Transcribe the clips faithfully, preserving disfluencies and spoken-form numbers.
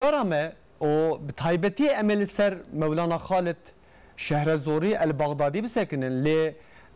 Kara me û bi taybetî em ê li ser Mewlana Xalid Şehrezorî el-Baxdadî bisekinin. Lê,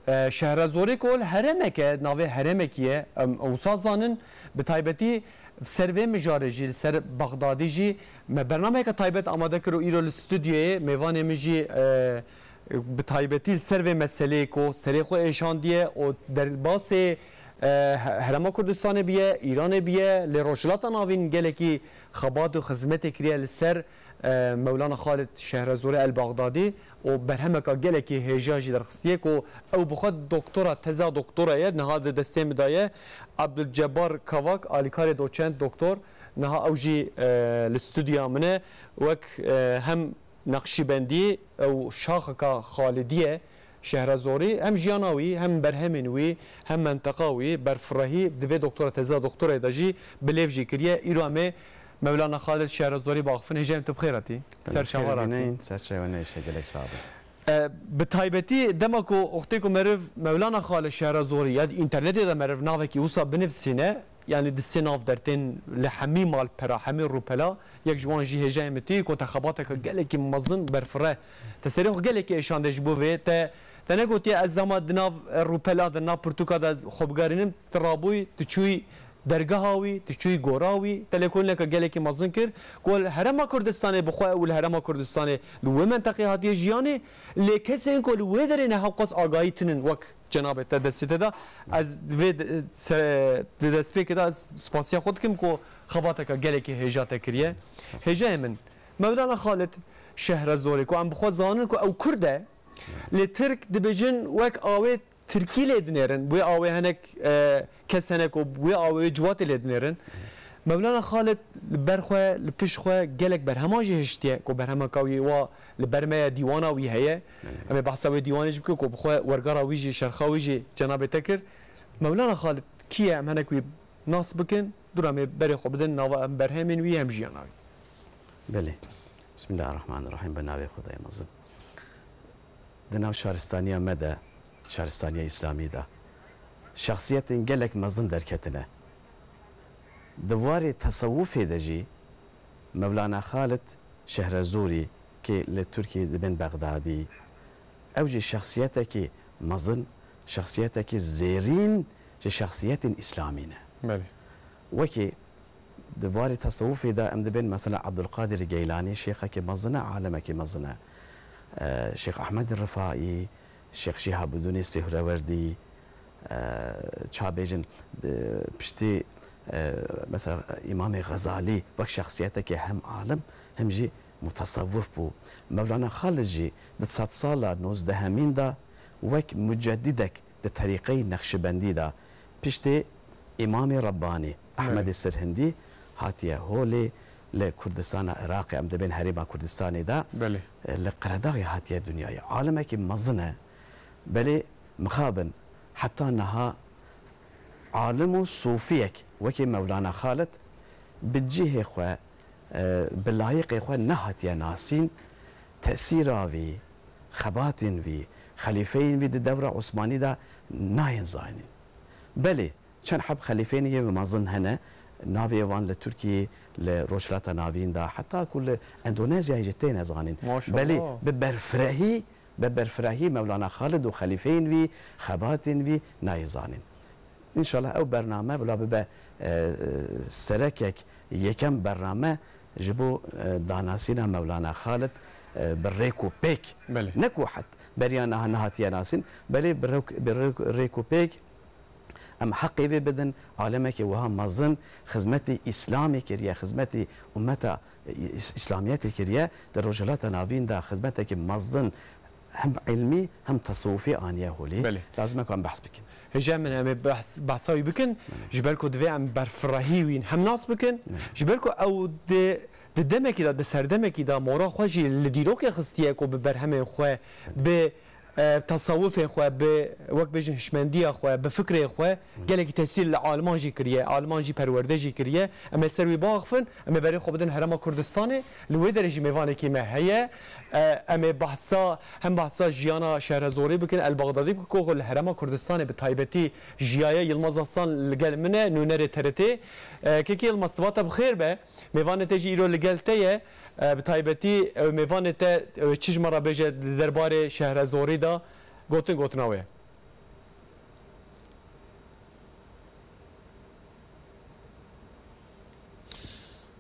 e, Şehrezorî ku li herêmek e, navê herêmekî ye, em wisa zanin, bi taybetî ser vê mijarê jî, li ser Baxdadî jî me bernameyeke taybet amade kir û îro li stûdyoyê mêvanê min jî, e, bi taybetî li ser vê meseleyê ku serê xwe êşandiye û derbasê, e, Herêma Kurdistanê biye, Îranê biye, lê Rojhilata Navîn gelekî xebat û xizmetê kiriye li ser, e, Mewlana Xalid Şehrezorê el-Baxdadî û berhemeka gelekî hêja jî derxistiye ku ew bi xwe doktora, teza doktora ye, niha di destê min de ye. Abdulcebar Kavak, alîkarê doçent doktor, niha ew jî, e, li stûdyoya min e. Wek, e, hem Neqşîbendî ew şaxeka Xalidî ye, Şehrezorî, hem jiyana wî, hem berhemên wî, hem menteqa wî, berfirehî di vê doktora, teza doktorayê de jî bi lêv jî kiriye. Îro em ê Mewlana Xalid Şehrezorî biaxifin. Hêja em tu bi xêr hatî. Ser çava hatî. Ser çava neyşe, gelek sax be. E, bi taybetî dema ku wextê ku meriv Mewlana Xalid Şehrezorî ya di înternetê de meriv navekî wisa binivîsîne, yanî di sê nav dertên li hemî malpera, hemî rûpela, yek ji wan jî hêjayê min tê ku te xebateke gelekî mezin berfireh, te serê xwe gelekî êşande ji bo vê, te, te negotiye ez zama di nav, e, rûpela de, nav pirtûka de ez xwe bigerînim, tu rabûyî, tu çûyî dergeha wî, tu çûyî gora wî, te lêkolîneke gelekî mezin kir, ku li Herêma Kurdistanê bi xwe û li Herêma Kurdistanê li wê menteqê hatiye jiyanê, lê kesên ku li wê derê ne hewqas agahî tinin wek cenabê te destê te de. Ez vê de, se-, di destpêkê de ez spasiya xwe dikim ku xebateke gelekî hêja te kiriye. Hêjayê min, Mewlana Xalid Şehrezorî ku em bi xwe zanin ku ew Kurd e, lê Tirk dibêjin wek awê Tirkî lê dinêrin, wê awê hinek, e, kes hene ku wê awê wê ciwatê lê dinêrin. Mewlana Xalid li ber xwe, li pişt xwe gelek berheman jî hiştiye ku berhemeka wî wa li ber me ye, dîwana wî heye. Belê. Em ê behsa wê dîwanê jî bikin ku bi xwe wergera wî jî, şerxa wî jî cenabê te kir. Mewlana Xalid kî ye, em hinek wî nas bikin, dûra em ê berê xwe bidin nava em berhemên wî hem jiyana wî. Belê. Bismillahirrahmanirrahîm. Bi navê Xwedayê mezin. Di nav şaristaniya me de, şaristaniya Îslamî de, şexsiyetên gelek mezin derketine. Di warê tesewufê de jî Mewlana Xalid Şehrezorî, kê li Tirkiyê dibên Bexdadî, ew jî şexsiyetekî mezin, şexsiyetekî zêrîn ji şexsiyetên Îslamî ne. Belê. Wekî di warê tesewufê de em dibên mesela Abdulkadir Geylanî şêxekî mezin e, alimekî mezin e. E, Şêx Ehmedî Rifaî, Şêx Şihabudûnî Sihrawerdî, e, ça bêjin, e, piştî, e, mesela Îmamê Xezalî wek şexsiyetekî hem alim hem jî mutasewwif bû. Mewlana Xalid jî di sedsala nozdehemîn de wek mucedîdek di terîqeyê Neqşibendî de piştê Îmamê Rebbanî, Belê. Ehmedê Sirhindî hatiye holê, li Kurdistana Iraqê, em dibên Herêma Kurdistanê de, Belê. Li Qeredaxê hatiye dinyayê. Alimekî mezin e. Belê mixabin heta niha alim û sofiyek wekî Mewlana Xalid bi cihê xwe, e, bi layiqê xwe nehatiye nasîn, tesîra vî, xebatên vî, xelîfeyên vî di dewra Osmanî de nayên zanîn. Belê, çend heb xelîfeyên yê mezin hene, navê wan li Tirkiyê, li Rojhilata Navîn de, heta ku li Endonezyayê jî têne zanîn. Maşallah. Belê bi berfirehî, bi berfirehî Mewlana Xalid û xelîfeyên vî, xebatên vî nayê zanîn. Înşallah ew bername bila bibe, e, e, serekek, yekem bername ji bo, e, danasîna Mewlana Xalid, e, bi rêk û pêk. Belê. Ne ku het beriya niha nehatiye nasîn, belê bi rêk, bi rêk, rêk û pêk em heqê vê bidin. Alemekî wiha mezin xizmetî Îslamê kiriye, xizmetî ummeta Îs-, Îslamiyetê kiriye, di Rojhilata Navîn de xizmetekî mezin hem ilmî hem tesewufî aniye holê. Belê. Lazim e ku em behs bikin. Hêja min em ê behs, behsa wî bikin. Belê. Ji ber ku divê em berfirehî wî hem nas bikin. Belê. Ji ber ku ew di, di demekî de, di serdemekî de mora xwe jî li dîrokê xistiye ku bi berhemên xwe, bi e, tasawufê xwe, bi, wek bêjin hişmendiya xwe, bi fikrê xwe gelekî tesîr li aliman jî kiriye, aliman jî perwerde jî kiriye. Em ê ser wî biaxifin, em ê berê xwe bidin Herêma Kurdistanê. Li wê derê jî mêvanekî me heye. E, em ê behsa, hem behsa jiyana Şehrezorî bikin, El Baxdadî bikin, ku li Herêma Kurdistanê bi taybetî jiyaye. Yilmaz Aslan li gel min e, nûnerê T R T. E, kekê Yilmaz, siba te bi xêr be. Mêvanê te jî îro li gel te ye. E, bi taybetî, e, mêvanê te, e, çi ji me re bêje di derbarê Şehrezorî de? Gotin, gotina wê.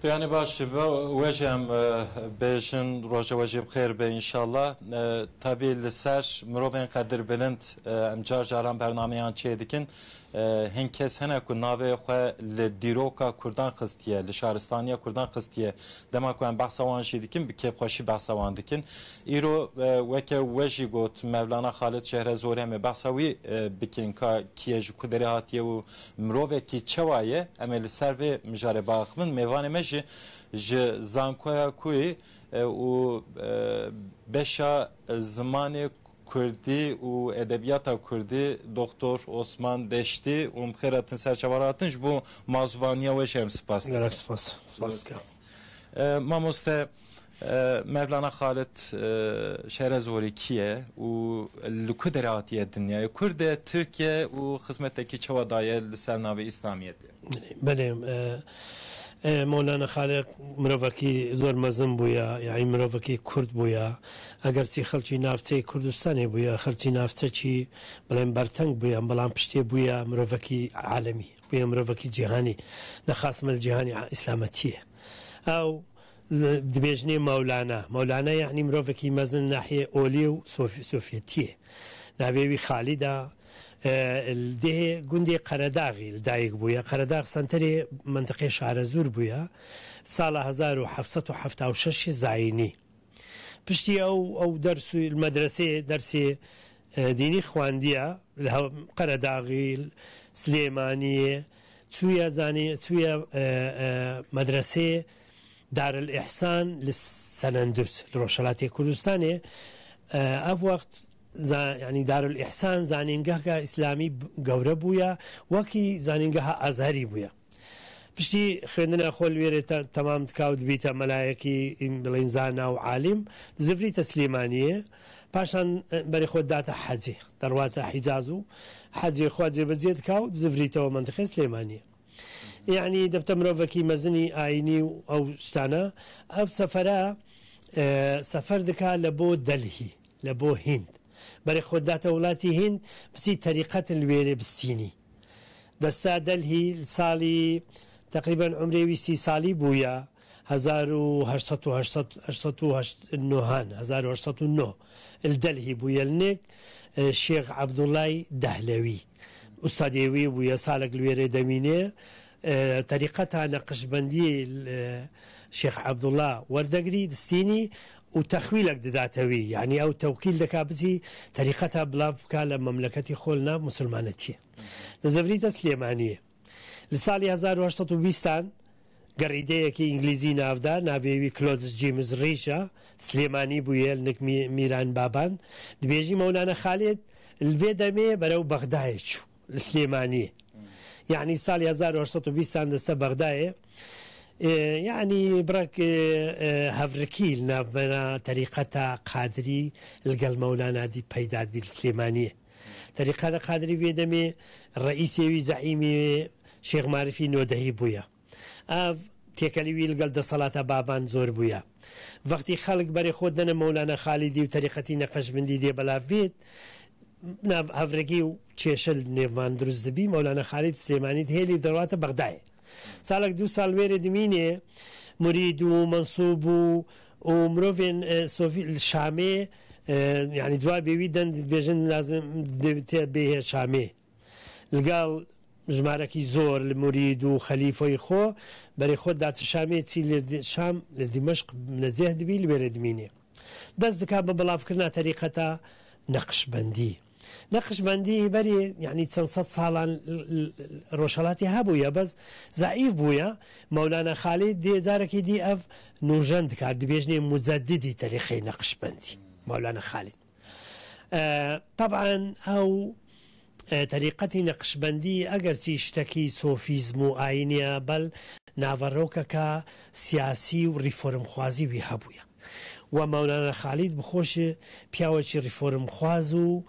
Yanî baş, we jî em, e, bêjin, roja we jî bi xêr be înşallah. E, tabî li ser mirovên qedirbilind, e, em car caran bernameyan çêdikin. E, hin kes hene ku navê xwe li dîroka Kurdan xistiye, li şaristaniya Kurdan xistiye. Dema ku em behsa wan jî dikin, bi kêfxweşî behsa wan dikin. Îro, e, weke we jî got, Mevlana Xalid Şehrezorî, em ê behsa wî, e, bikin, ka kî ye, ji ku derê hatiye û mirovekî çawa ye, em ê li ser vê mijarê biaxivin. Mêvanê me jî ji Zankoya Kuyê, e, û, e, beşa zimanê Kurdî û edebiyata Kurdî, Doktor Osman Deştî, û em xêr hatin ser çavan hatin, ji bo mazûvaniya we jî em spas dikin. Gelek spas. Spas dikim. E, mamoste, e, Mevlana Xalid, e, Şehrezorî kî ye û li ku derê hatiye dinyayê? Kurd e, Tirk e û xizmetekî çawa daye li ser navê Îslamiyetê? Belê, e, e, Mewlana Xalid mirovekî zor mezin bûye, yanî mirovekî Kurd bûye. Eger çî xelkî navçeyê Kurdistanê bûye, xelkî navçekî, belayan berteng bûye, belan piştê bûye mirovekî alemî, bûye mirovekî cîhanî, nexasim li cîhanê îslametiyê. Ew li, dibêjinê Mewlana. Mewlana yanî mirovekî mezin nahiyê olî û Sof-, Sovyetiyê. Navê wî Xalid e. E, li dihê gundê Qeredaxî li dayik bûye. Qeredax senterê mentiqê Şarezûr bûye. Sala hezar û heft sed û hefta û şeş zayînî. Piştî ew, ew ders û li medresê dersê, e, dînî xwendiye, li Hew-, Qeredaxî, li Silêmaniyê, çûye zanî-, çûye, e, e, medresê Darul Îhsan li Senenduz, li Rojhelatê Kurdistanê. E, ev wext za-, yanî Darul Îhsan zanîngehka îslamî b-, gewre bûye, wekî zanîngeha Ezherî bûye. Piştî xwendina xwe li wêrê te-, temam dika û dibîte melayekî, ên, bilên zana û alim, dizivirîte Silêmaniyê. Paşan, e, berê xwe didate hecê, derwate Hicaz û hecê xwe cêbecê dika û dizivirîtewe mentiqê Silêmaniyê. Yanî dibte mirovekî mezinî ayînî û ew ştane. Ev sefere, e, sefer dika li bo Delhî, li bo Hînd. Berê xwe date welatî Hînd, biçî terîqet li wêrê bistînî. Desta Delhî li salî, teqrîben umrê wî sî salî bûye, hezar û heşt sed û heşt sed, heşt sed û heşt nohan, hezar û heşt sed û neh li Delhî bûye li nêk, e, Şêx Ebdullay Dehlewî. Ustadê wî bûye, salek li wêrê demîne. E, terîqeta neqişbendiyê li Şêx Ebdullah werdegirî, distînî û texwîlek didate wî. Yanî ew tewkîl dika biçî terîqeta bila bika li memleketî xwe li nav misilmanetiyê. Dizivirîte Silêmaniyê. Li salî hezar û heşt sed û bîstan gerîdeyekî îngilîzî navda, navê wî Claude James Riche, Silêmanî bûye, li nik Mî-, Mîran Baban. Dibêjî Mewlana Xalid li vê demê berew Bexdayê çû, li Silêmaniyê. Yanî salî hezar û heşt sed û bîstan deste Bexdayê. E, yanî birek, e, e, hevrikî li navbera terîqeta Qadirî li gel Mewlana dî peyda dibî li Silêmaniyê. Terîqeta Qadirî vê demê reîsê wî, zeîmê wî Şêx Marifî Nodehî bûye. Ev têkelî wî li gel desthilata Baban zor bûye. Wextî xelk berê xwe dene Mewlana Xalidî û terîqetî Neqeşbendî dê belav bît, nav hevrekî û kêşe li nêv van dirust dibî, Mewlana Xalid Silêmanî dihêlî derwate Bexdayê. Salek du sal wêrê dimînê, murîd û mensûb û, û mirovên, e, sovî-, li Şamê, e, yanî cewabê wî den, dibêjin lazim dê-, tê bêhe Şamê. Li gel jimarekî zor li murîd û xelîfeyê xwe, berê xwe date Şamê, çî li Di-, Şam, li Dîmeşq bineceh dibî, li wêrê dimînê. Dest dika bi bilavkirina terîqeta Neqşbendî. Neqşbendî berê, yanî çend sed salan l-, l-, Rojhelatê hebûye, bes zeîf bûye. Mewlana Xalid dê carekê dî ev nûjen dika, dibêjinê muceddidî terîqê Neqşbendî. Mewlana Xalid. E, teban ew, e, terîqetî neqşbendî egerçî ştekî sofîzm û ayînî ye, bel naverokeke siyasî û reformxwazî wî hebûye. We Mewlana Xalîd bi xwe jî piyawekî reformxwaz û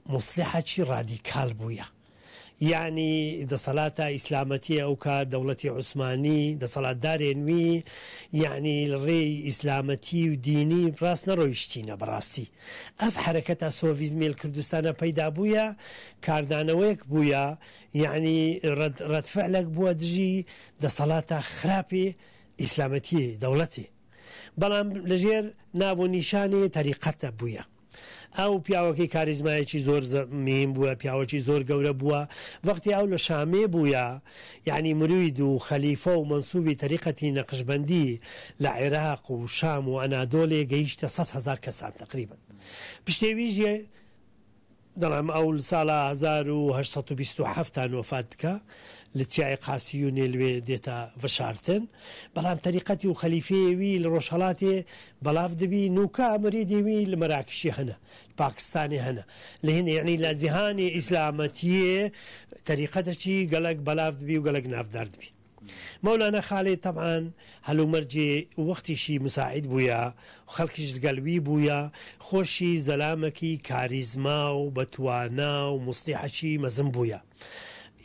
muslihekî radîkal bûye. Yanî deselata îslametiyê ew ka dewletî Osmanî, deselatdarên wî, yanî li rêyî îslametî û dînî rast neroyiştîne bi rastî. Ev hereketa sovîzmê li Kurdistana peyda bûye, kardanewek bûye, yanî red, redfi'lek bûye dijî deselata xirapê îslametiyê, dewletê. Belam li jêr nav û nîşanê terîqet de bûye. Ew piyawekî karîzmayekî zor ze-, mihîm bûye, piyawekî zor gewre bûye. Wextê ew li Şamê bûye, yanî mirûîd û xelîfe û mensûbî terîqetî neqşbendî li Iraq û Şam û Enadolê gehîşte sed hezar kesan teqrîben. Piştê wî jî Delam ew li sala hezar û heşt sed û bîst û heft an wefat dike, li Çiyayê Qasiyûnê li wê dête veşartin. Belam terîqetî û xelîfeyê wî li Rojhelatê belav dibî, nûka mirîdê wî li Merakişê hene, li Pakistanê hene. Li hin, yanî li cîhanê îslametiyê terîqetekî gelek belav dibî û gelek navdar dibî. Mewlana Xalid teban helûmercê wextî jî musaîd bûya û xelkî jî li gel wî bûya, xwe jî zelamekî karîzma û betwana û muslîhekî mezin bûya.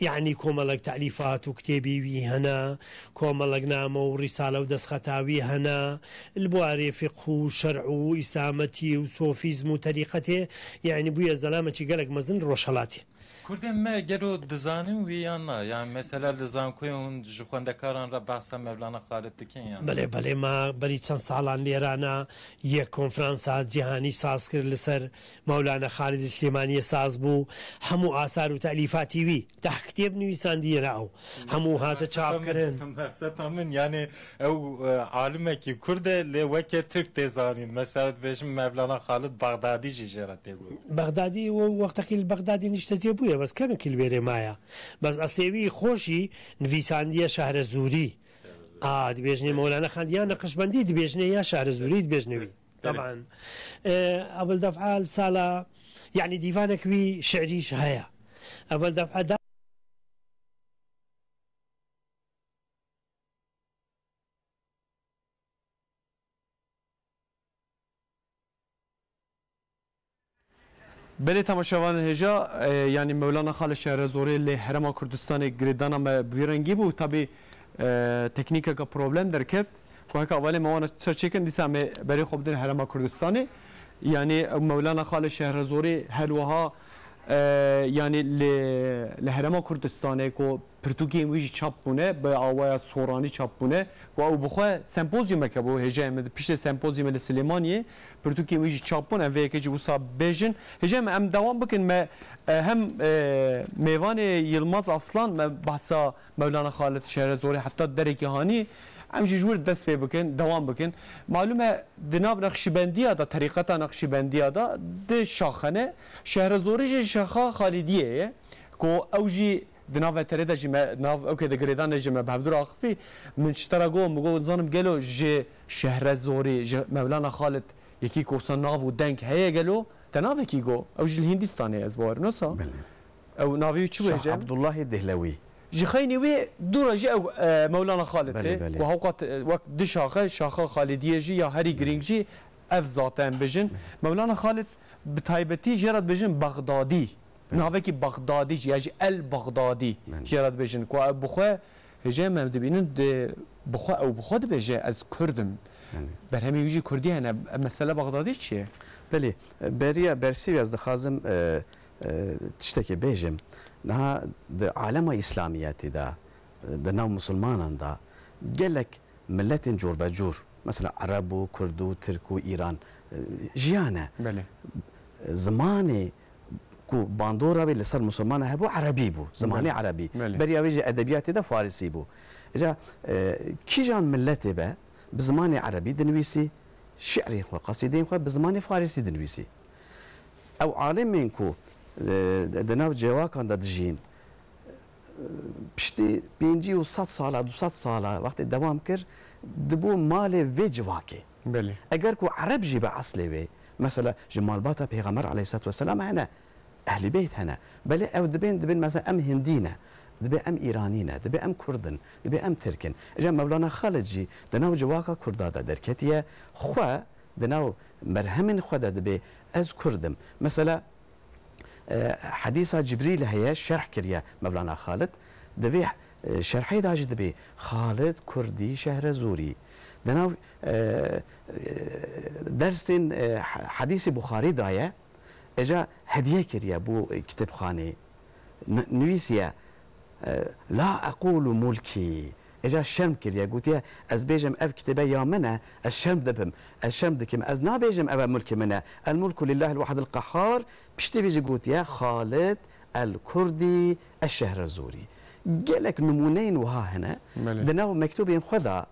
Yanî komelek telîfat û kitêbî wî hene, komelek name û rîsale û destxeta wî hene, li buarê fiqh û şer'û û îslametî û sofîzm û terîqetê, yanî bûye zelamekî gelek mezin li Rojhelatê. Kurdên me gelo dizanin wî yan na? Yan mesela li zankoyê hûn ji xwendekaran re behsa Mevlana Xalid dikin yan? Belê, belê, me berî çend salan li Îrana yek konferansa cîhanî saz kir li ser Mewlana Xalid Silêmaniyê saz bû. Hemû asar û telîfatî wî, deh kitêb nivîsandiye li ew. Hemû hate çapkirin. Mexseta min, yani ew, e, alimekî Kurd e, lê weke Tirk tê zanîn. Mesela dibêjin Mevlana Xalid Baxdadî jî jê re tê got. Bexdadî, we wextekî li Bexdadî nişte jê bûye, bes kemekî li wêrê maye. Bes eslê wî xwe jî nivîsandiye Şehrezûrî. A, dibêjinê Mewlana Xalid ya Neqşbendî dibêjinê ya Şehrezûrî dibêjinê wî. Belê. Teban. E, Ebul Def'a li sala, yani dîvanek wî şi'rî jî heye. Ebul Def'a da Belê temaşevanên hêja, e, yanî Mewlana Xalid Şehrezorê lê Herêma Kurdistanê girêdana me bi vî rengî bû. Tabî, e, teknîkeke problem derket. Ku heke hevalê me wana ser çêkin, dîsa em ê berê xwe bidin Herêma Kurdistanê. Yanî Mewlana Xalid Şehrezorê her wiha, e, yanî li, li Herêma Kurdistanê ku pirtûkên wî jî çap bûne, bi awaya soranî çap bûne. Ku ew bi xwe sempozyumeke bû, hêjayê me di piştê sempozyumê li Silêmaniyê pirtûkên wî jî çap bûn. Em vê yekê jî wisa bêjin. Hêjayê me, em dewam bikin. Me, e, hem, e, mêvanê Yilmaz Aslan, me behsa Mewlana Xalid Şehrezorê heta derekî hanî. Em jî ji wir dest pê bikin, dewam bikin. Malûm e, di nav Neqşîbendiya de, terîqeta Neqşîbendiya de di şaxe ne. Şehrezorî jî şaxa Xalidiyê ye. Ku ew jî di nav veterê de jî me, nav ewkê de girêdan de jî me bi hevdû re axifî. Min ji te re got, min got, nizanim gelo ji Şehrezorî, ji Mewlana Xalid yekî ku wisa nav û deng heye gelo? Te navekî got. Ew jî li Hîndistanê ye, ez bawer im, wisa? Belê. Ew navê wî çi bû, Şah hêjayê me? Abdullahê Dehlewî. Ji xeynî wî dû re jî ew, e, Mewlana Xalid Belê, tê. Belê. Ku hewqat, e, wek di şaxe, şaxa Xalidiyê jî ya herî girîng jî ev zate em bijin. Belê. Mewlana Xalid bi taybetî jê re dibêjin Bexdadî. Belê. Navekî Bexdadî jî, ya jî El Bexdadî Belê. jê re dibêjin. Ku ew bi xwe, hêjayê me, em dibînin, di, bi xwe, ew bi xwe dibêje, "Ez Kurd im." Belê. Berhemê wî jî Kurdî hene. Mesele Bexdadî çi ye? Belê, beriya bersî ez dixwazim, e, e, tiştekê bêjim. Niha di alema îslamiyetî de, di nav misilmanan de gelek miletên corbecor, mesela Ereb û Kurd û Tirk û Îran, e, jiyane. Belê. Zimanê ku bandora wê li ser misilmana hebû, erebî bû. Zimanê Belê. erebî. Belê. Beriya wê jî edebiyatê de farisî bû. Îca, e, kîjan miletê be, bi zimanê erebî dinivîsî, şi'rên xwe, qesîdeyên xwe bi zimanê farisî dinivîsî. Ew alimên ku, e, di nav cêwakan de dijîn, piştî pêncî û sed sala, du sed sala wextê dewam kir, dibû malê vê civakê. Belê. Eger ku ereb jî be eslê wê, Mesela ji malbata Pêxember aleyhisselatu vesselam hene, Ehlî Beyt hene. Belê ew dibên, dibên mesela em Hindî ne, dibê em Îranî ne, dibê em Kurd in, dibê em Tirk in. Îca Mevlana Xalid jî di nav civaka Kurda de derketiye, xwe di nav merhemên xwe de dibê ez Kurd im. Mesela, e, hedîsa Cibrîl heye, şerh kiriye Mevlana Xalid. Di vê, e, şerhê de jî dibê Xalid Kurdî Şehrezûrî. Di nav, e, e, dersên, e, he-, hedîsê Buxarî daye, êca hediye kiriye bo kitêbxanê. N-, nivîsiye, e, "La eqûlu mulkî." Êca şerm kiriye, gotiye, "Ez bêjim ev kitêbe ya min e, ez şerm dibim, ez şerm dikim, ez nabêjim ev e mulkê min e. El mulku lillahil wahidil qehhar." Piştî vî jî gotiye, "Xalid el Kurdî eş Şehrezûrî." Gelek nimûneyên wiha hene. Belê. Di nav mektubên xwe de,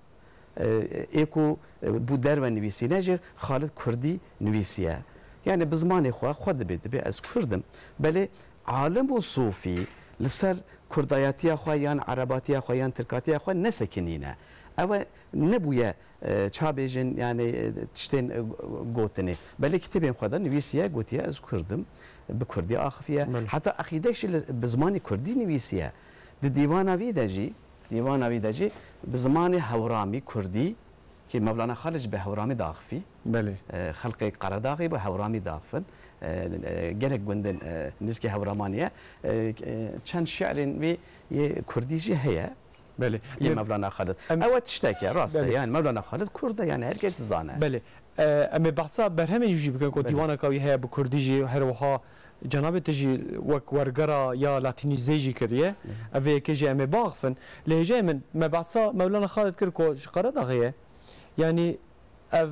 e, ê ku, e, bû derve nivîsîne jî Xalid Kurdî nivîsiye. Yani bi zimanê xwe, xwe dibê, dibê ez Kurd im. Belê alim û sofî li ser Kurdayetiya xwe yan Erebatiya xwe yan Tirkatiya xwe nesekinîne. Ew e nebûye, e, ça bêjin, yani, e, tiştên, e, gotinê. Belê kitêbên xwe de nivîsiye, gotiye, "Ez Kurd im." Bi Kurdî axifiye. Belê. Heta eqîdek jî li, bi zimanê Kurdî nivîsiye. Di dîwana vî de jî, dîwana vî de jî bi zimanê hewramî Kurdî, ki Mevlana Xalid jî bi hewramî diaxifî. Belê. E, xelqê Qeredaxî bi hewramî diaxifin. E, e, gelek gundin, e, nizkî hewramanî ye. E, e, çend şi'rên wî yê Kurdî jî heye. Belê. Yê Em-, Mevlana Xalid. Em-, Ew e tiştek e, rast e. Belê. Yani Mevlana Xalid Kurd e, yani her kes dizane. Belê. E, em ê behsa berhemên wî jî bikin ku Belê. dîwaneka wî heye bi Kurdî jî, her wiha cenabê te jî wek wergera ya latînîzê jî kiriye. Belê. Ev yekê jî em ê biaxifin. Lê hêjayê min, me behsa Mevlana Xalid kir ku ji Qeredaxê ye. Yani ev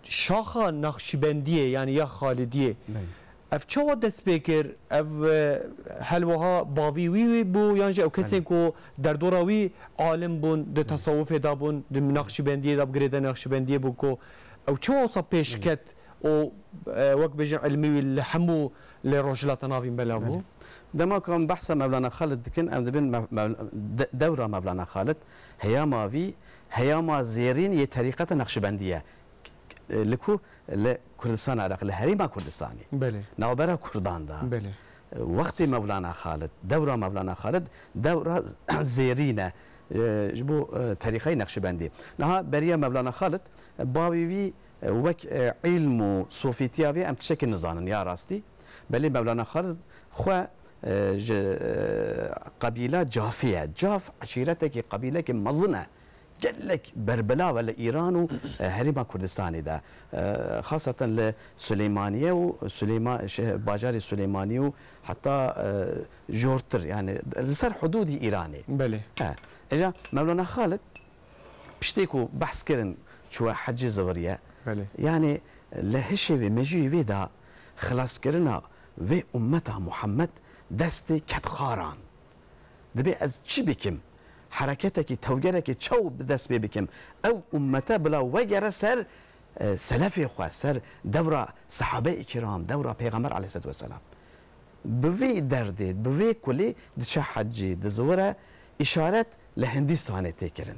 şaxa Naqşîbendiyê, yani ya Xalidiyê. Belê. Ev çawa dest pê kir? Ev, e, helweha bavî wî wî bû, yan jî ew kesên Belê. ku derdora wî alim bûn, di Belê. tesewufê de bûn, di Naqşîbendiyê de, bi girêdayî Naqşîbendiyê bû ku ew çawa wisa pêş Belê. ket û, e, wek bêjin ilmî wî li hemû li Rojhilata Navîn belav bû? Belê. Dema ku em behsa Mevlana Xalid dikin, em dibin Mev-, Mev-, de-, dewra Mevlana Xalid, heyama vî, heyama zêrîn yê terîqeta Naqşîbendî ye. Li ku? Li Kurdistana Iraqê, li herêma Kurdistanê. Belê. Navbera Kurdan de. Belê. Wextê Mevlana Xalid, dewra Mevlana Xalid, dewra zêrîn e, e, ji bo, e, terîqeyê Neqşîbendî. Niha beriya Mevlana Xalid, e, bavê wî, e, wek, e, îlm û sofîtiya vê em tiştekî nizanin ya rastî. Belê Mevlana Xalid xwe, e, ji, e, qebîla Cafê ye. Caf eşîretekî, qebîlekî mezin e. Gelek berbilav e li Îran û, e, herêma Kurdistanê de. E, xaseten li Suleymaniye û Suleyma-, şeh-, bajarê Suleymaniye û heta, e, jortir, yani li ser hudûdî Îranê. Belê. He. Êca Mevlana Xalid piştê ku behs kirin çûye hecê ziviriye. Belê. Yani li hişê vê, mejûyê vê de xilaskirina vê ummeta Muhammed destê ketxaran. Dibê ez çi bikim? Hereketekî, tewgerekê çaw bi dest pê bikim? Ew ummete bila wegere ser, e, selefê xwe, ser dewra sahabe-i kiram, dewra Pêxember aleyhisselatu vesselam. Bi vê derdê, bi vê kulî diçe hecî, dizivire, îşaret li Hindistanê tê kirin.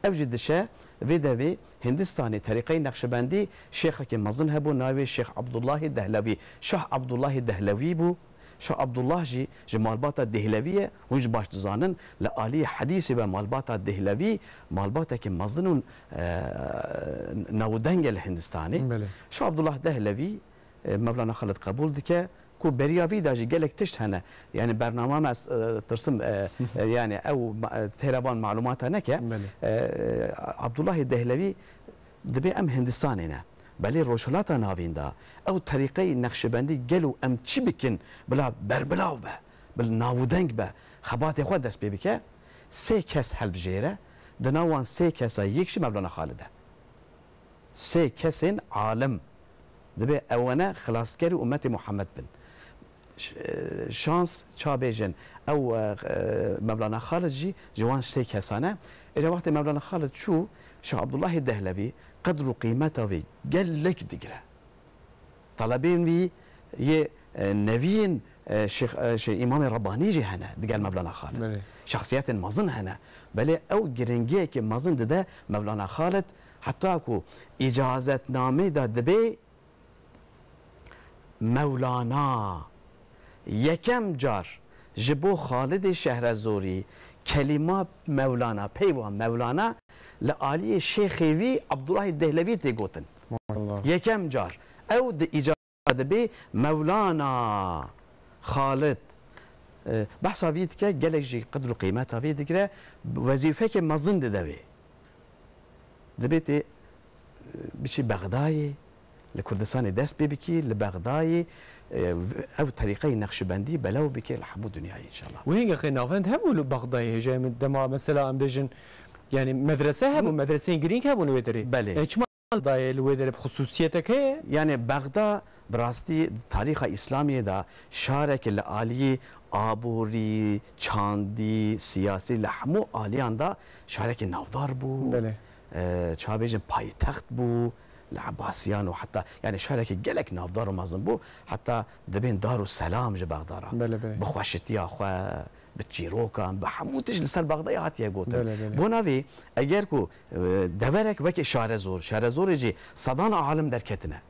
Ew jî diçe vê devê Hindistanê terîqeyê Neqşibendî şêxekî mezin hebû, navê Şêx Abdullahê Dehlewî. Şah Abdullahê Dehlewî bû. Şah Abdullah jî ji malbata Dehlewî ye. Hûn jî baş dizanin, li aliyê hedîsê ve malbata Dehlewî malbatekî mezin û, e, navdeng e li Hindistanê. Belê. Şah Abdullah Dehlewî, e, Mevlana Xalid qebûl dike. Ku beriya vî de jî gelek tişt hene. Yani bernama me ez, e, tirsim, e, e, yani ew ma-, e, têra van malûmata neke. Belê. E, Abdullahê Dehlewî dibê em Hindistanê ne. Belê Rojhilata Navîn de ew terîqeyê Neqşibendî gelo em çi bikin bila berbilav be, bila navûdeng be, xebatê xwe dest pê bike, sê kes helbijêre, di nav wan sê kesa yek jî Mevlana Xalid e. Sê kesên alim dibê ewane xilaskerî ummetê Muhammed bin. Ş-, e, şans ça bêjin, ew, e, e, Mevlana Xalid jî ji wan sê kesan e. Êca wextê Mevlana Xalid çû, Şah Abdullahê Dehlevî qedr û qîmeta wî gelek digire. Talebên wî yê, e, neviyên, e, Şêx, e, şey, Îmamê Rebbanî jî hene digel Mevlana Xalid. Belê. Şexsiyetên mezin hene. Belê ew giringiyekê mezin dide Mevlana Xalid, heta ku îcazetnamê de dibê Mewlana. Yekem car ji bo Xalidê Şehrezorî kelîma Mewlana, peyva Mewlana li aliyê şêxê wî Abdulahê Dehlevî tê gotin. Maşallah. Yekem car. Ew di îcada dibê Mewlana Xalid. E, behsa vî dike, gelek jî qedr û qîmeta vê digire, wezîfeke mezin dide wê. Dibê tê, e, biçî Bexdayê, li Kurdistanê dest pê bikî, li Bexdayê, e, ev terîqeyê Neqşibendî belav bike li hemû dinyayê înşallah. Wê hingê xê navend hebû li Bexdayê, hêjayê min, dema mesela em bêjin, yani medrese hebû, Hı. medreseyên girîng hebûn wê derê. Belê. Yani çima dayê li wê derê bi xusûsiyetek heye? Yani Bexda bi rastî tarîxa Îslamiyê de şareke li aliyê aborî, çandî, siyasî, li hemû aliyan de şarekî navdar bû. Belê. E, çawa bêjin, paytext bû li Ebasiyan û heta, yani şarekî gelek navdar û mezin bû. Heta dibên dar û selam ji Bexda re. Belê, belê. Bi xweşitiya xwe, bi çîrokan, bi hemû tişt li ser Bexdayê hatiye gotin. Belê, belê. Bona vê, eger ku, e, deverek weke Şarezor, Şarezorê jî sedan alim derketine.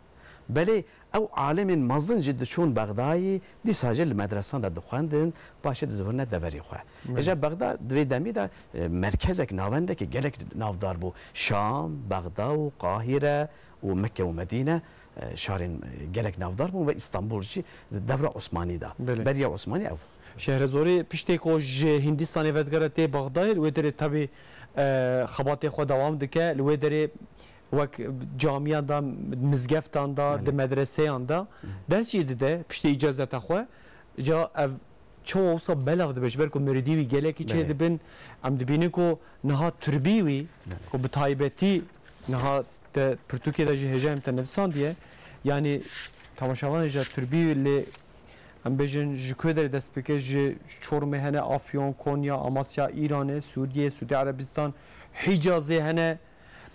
Belê ew alimên mezin jî diçûn Bexdayê, dîsa jî li medresan de dixwendin, paşê dizivîne deverê xwe. Belê. Hêja Bexda di vê demî de, e, merkezek, navendekî gelek navdar bû. Şam, Bexda û Qahîre û Mekke û Medîne, e, şarên, e, gelek navdar bûn ve Îstanbul jî di devra Osmanî de. Belê. Beriya Osmanî ew. Şehrezorî piştê ku ji Hîndistanê vedigere tê Bexdayê, li wê derê tebî, e, xebatê xwe dewam dike. Li wê derê wek camiyan de, mizgeftan de, Belê. di medreseyan de Hı. ders jî dide piştê îcazeta xwe. Ca ev çawa wisa belav dibe, ji ber ku mirîdî wî gelekî Belê. çê dibin. Em dibînin ku niha tirbî wî, Belê. ku bi taybetî niha te pirtûkê de jî hêja em te nivîsandiye. Yanî temaşevanê jî tirbî wî lê em bêjin ji ku derê dest pike, ji Çorumê hene, Afyon, Konya, Amasya, Îranê, Sûriyê, Sûdî Erebistan, Hîcazê hene.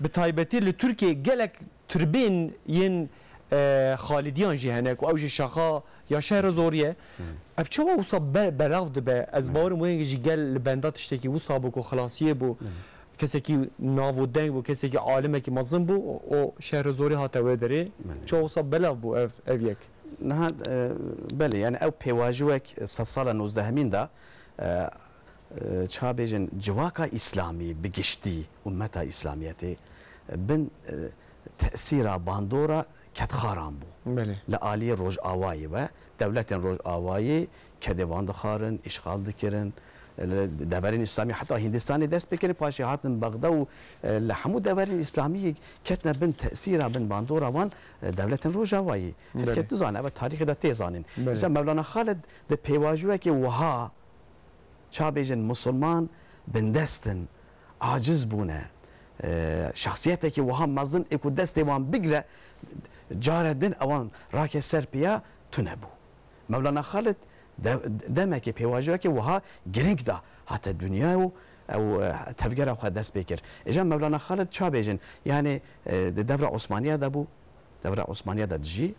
Bi taybetî li Tirkiyê gelek tirbên yên, e, Xalidiyan jî hene ku ew jî şaxa ya Şehrezorî ye. Hmm. Ev çawa wisa be-, belav dibe? Ez Hmm. bawerim wê jî gel li benda tiştekî wisa bû ku xilasiyê bû. Hmm. Kesekî nav û deng bû, kesekî alimekî mezin bû, o, o Şehrezorî hate wê derê. Belê. Çawa wisa belav bû ev, ev yek? Niha, e, belê, yani ew pêvajoyek sedsala nozdehemîn de, e, e, ça bêjin, civaka Îslamî bi giştî, ummeta Îslamiyetê, e, bin, e, tesîra bandora kedxaran bû. Belê. Li aliyê Rojavayê ve, dewletên Rojavayê kedê van dixarin, îşxal dikirin. Li deverên Îslamî heta Hîndistanê dest pê kirin, paşê hatin Bexda û, e, li hemû deverên Îslamî ketine bin tesîra, bin bandora van, e, dewletên Rojavayê. Her Belê. kes dizane, ev tarîxê de tê zanîn. Belê. Mesela Mevlana Xalid di pêvajoyekê wiha ça bêjin, misilman bindest in, aciz bûne. E, şexsiyetekî wiha mezin ê ku destê wan bigire, care din ewan rake ser piya tune bû. Mevlana Xalid de-, demekê pêvajoyekê wiha girîng da hate dinya û ew, e, tevgera xwe dest pê kir. Îja Mevlana Xalid ça bêjin, yani, e, di devra Osmaniya de bû, devra Osmaniya de dijî.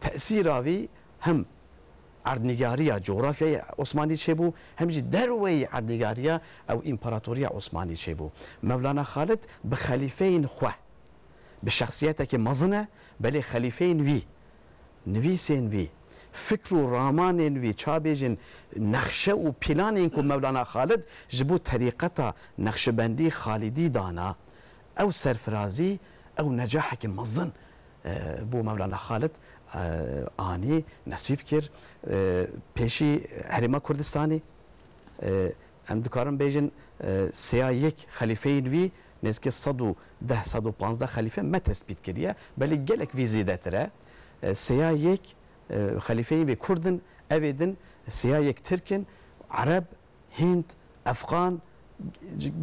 Tesîra vî hem erdnîgariya cografyayê Osmanî çêbû, hem jî derweyî erdnîgariya ew împaratoriya Osmanî çêbû. Mevlana Xalid bi xelîfeyên xwe, bi şexsiyetekî mezin e, belê xelîfeyên vî, nivîsên vî, fikr û ramanên vî, ça bêjin, nexşe û planên ku Mevlana Xalid ji bo terîqeta Neqşibendî Xalidî dana, ew serfirazî, ew necahekî mezin e, bo Mevlana Xalid, e, anî, nesîb kir. E, pêşî Herêma Kurdistanê, e, em dikarin bêjin, e, sêya yek xelîfeyên wî nêzîkî sed û deh, sed û panzdeh xelîfe me tespît kiriye. Belê gelek vî zêdetir e. E, sêya yek, e, xelîfeyên wê Kurd in, evê din sêya yek Tirk in, Ereb, Hînd, Efxan,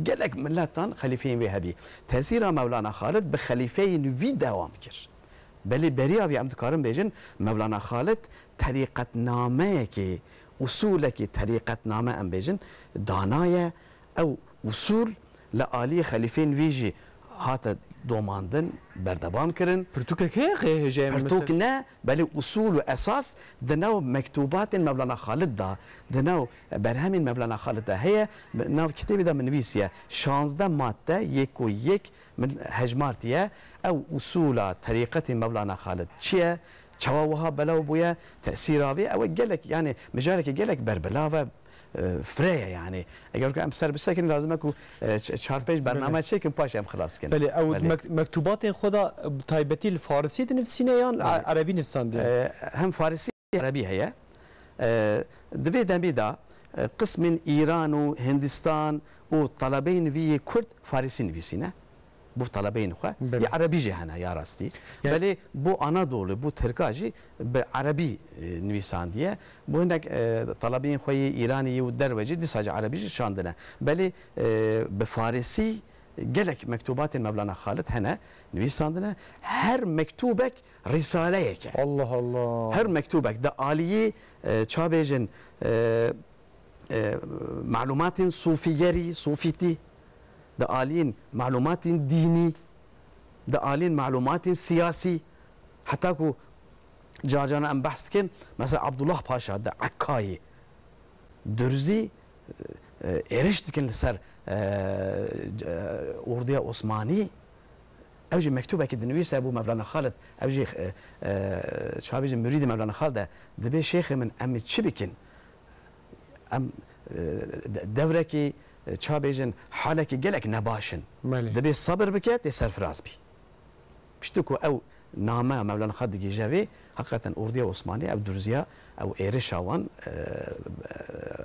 gelek miletan xelîfeyên wê hebî. Tesîra Mevlana Xalid bi xelîfeyên wî dewam kir. Belê beriya vî em dikarin bêjin, Mevlana Xalid terîqetnameyekê, usûlekê terîqetname em bêjin, danaye. Ew usûl li aliyê xelîfeyên wî jî hate domandin, berdewam kirin. Pirtûkek heye qê hêjayê min Pirtûk mesela? ne, belê usûl û esas di nav mektûbatên Mevlana Xalid de, di nav berhemên Mevlana Xalid de heye, di nav kitêbê de min nivîsiye. Şazdeh madde, yek û yek min hejmartiye. Ew usûla terîqetê Mevlana Xalid çi ye? Çawa wiha belav bûye, tesîra vê, ew e gelek, yani mijalekî gelek berbelav e, e, firê ye yani. Eger ku em ser bi ser kirin, lazim e ku, e, ç-, çar pênc bername Belê. Çêkin, paşê em xilas kin. Belê, ew Belê. mek-, mektubatên xwe de bi taybetî li farisî dinivîsîne yan Belê. e-, erebî nivîsandiye? E, hem farisî, erebî heye. E, di vê demî de, e, qismên Îran û Hindistan û talebeyên vî yê Kurd farisî nivîsîne. Bo talebeyên xwe. Belê. Ya erebî jî hene ya rastî. Yani Belê bo Anadolu, bo Tirka jî bi erebî, e, nivîsandiye. Bo hinek, e, talebeyên xwe yê Îranî û derve jî dîsa jî erebî jî şandine. Belê, e, bi farisî gelek mektubatên Mevlana Xalid hene nivîsandine. Her mektubek rîsaleyek e. Allah Allah. Her mektubek di aliyê, e, ça bêjin, e, e, malûmatên sofîgerî, sofîtî, di aliyên malûmatên dînî, di aliyên malûmatên siyasî, heta ku car caran em behs dikin, mesela Abdullah Paşa di Ekkayê Durzî, e, êriş dikin li ser, e, c-, e, orduya Osmanî. Ew jî mektûbekî dinivîse bo Mevlana Xalid. Ew jî, e, e, çavê jî murîdê Mevlana Xalid e. Dibê şêxê min, em ê çi bikin? Em, e, de-, devrekî, e, ça bêjin, halekî gelek nebaş in. Belê. Dibê sebir bike, tê serfiraz bî. Piştî ku ew name Mevlana Xalid digihîje vê, heqîqeten orduya Osmanî ew durziya, ew êrişa wan, e, e,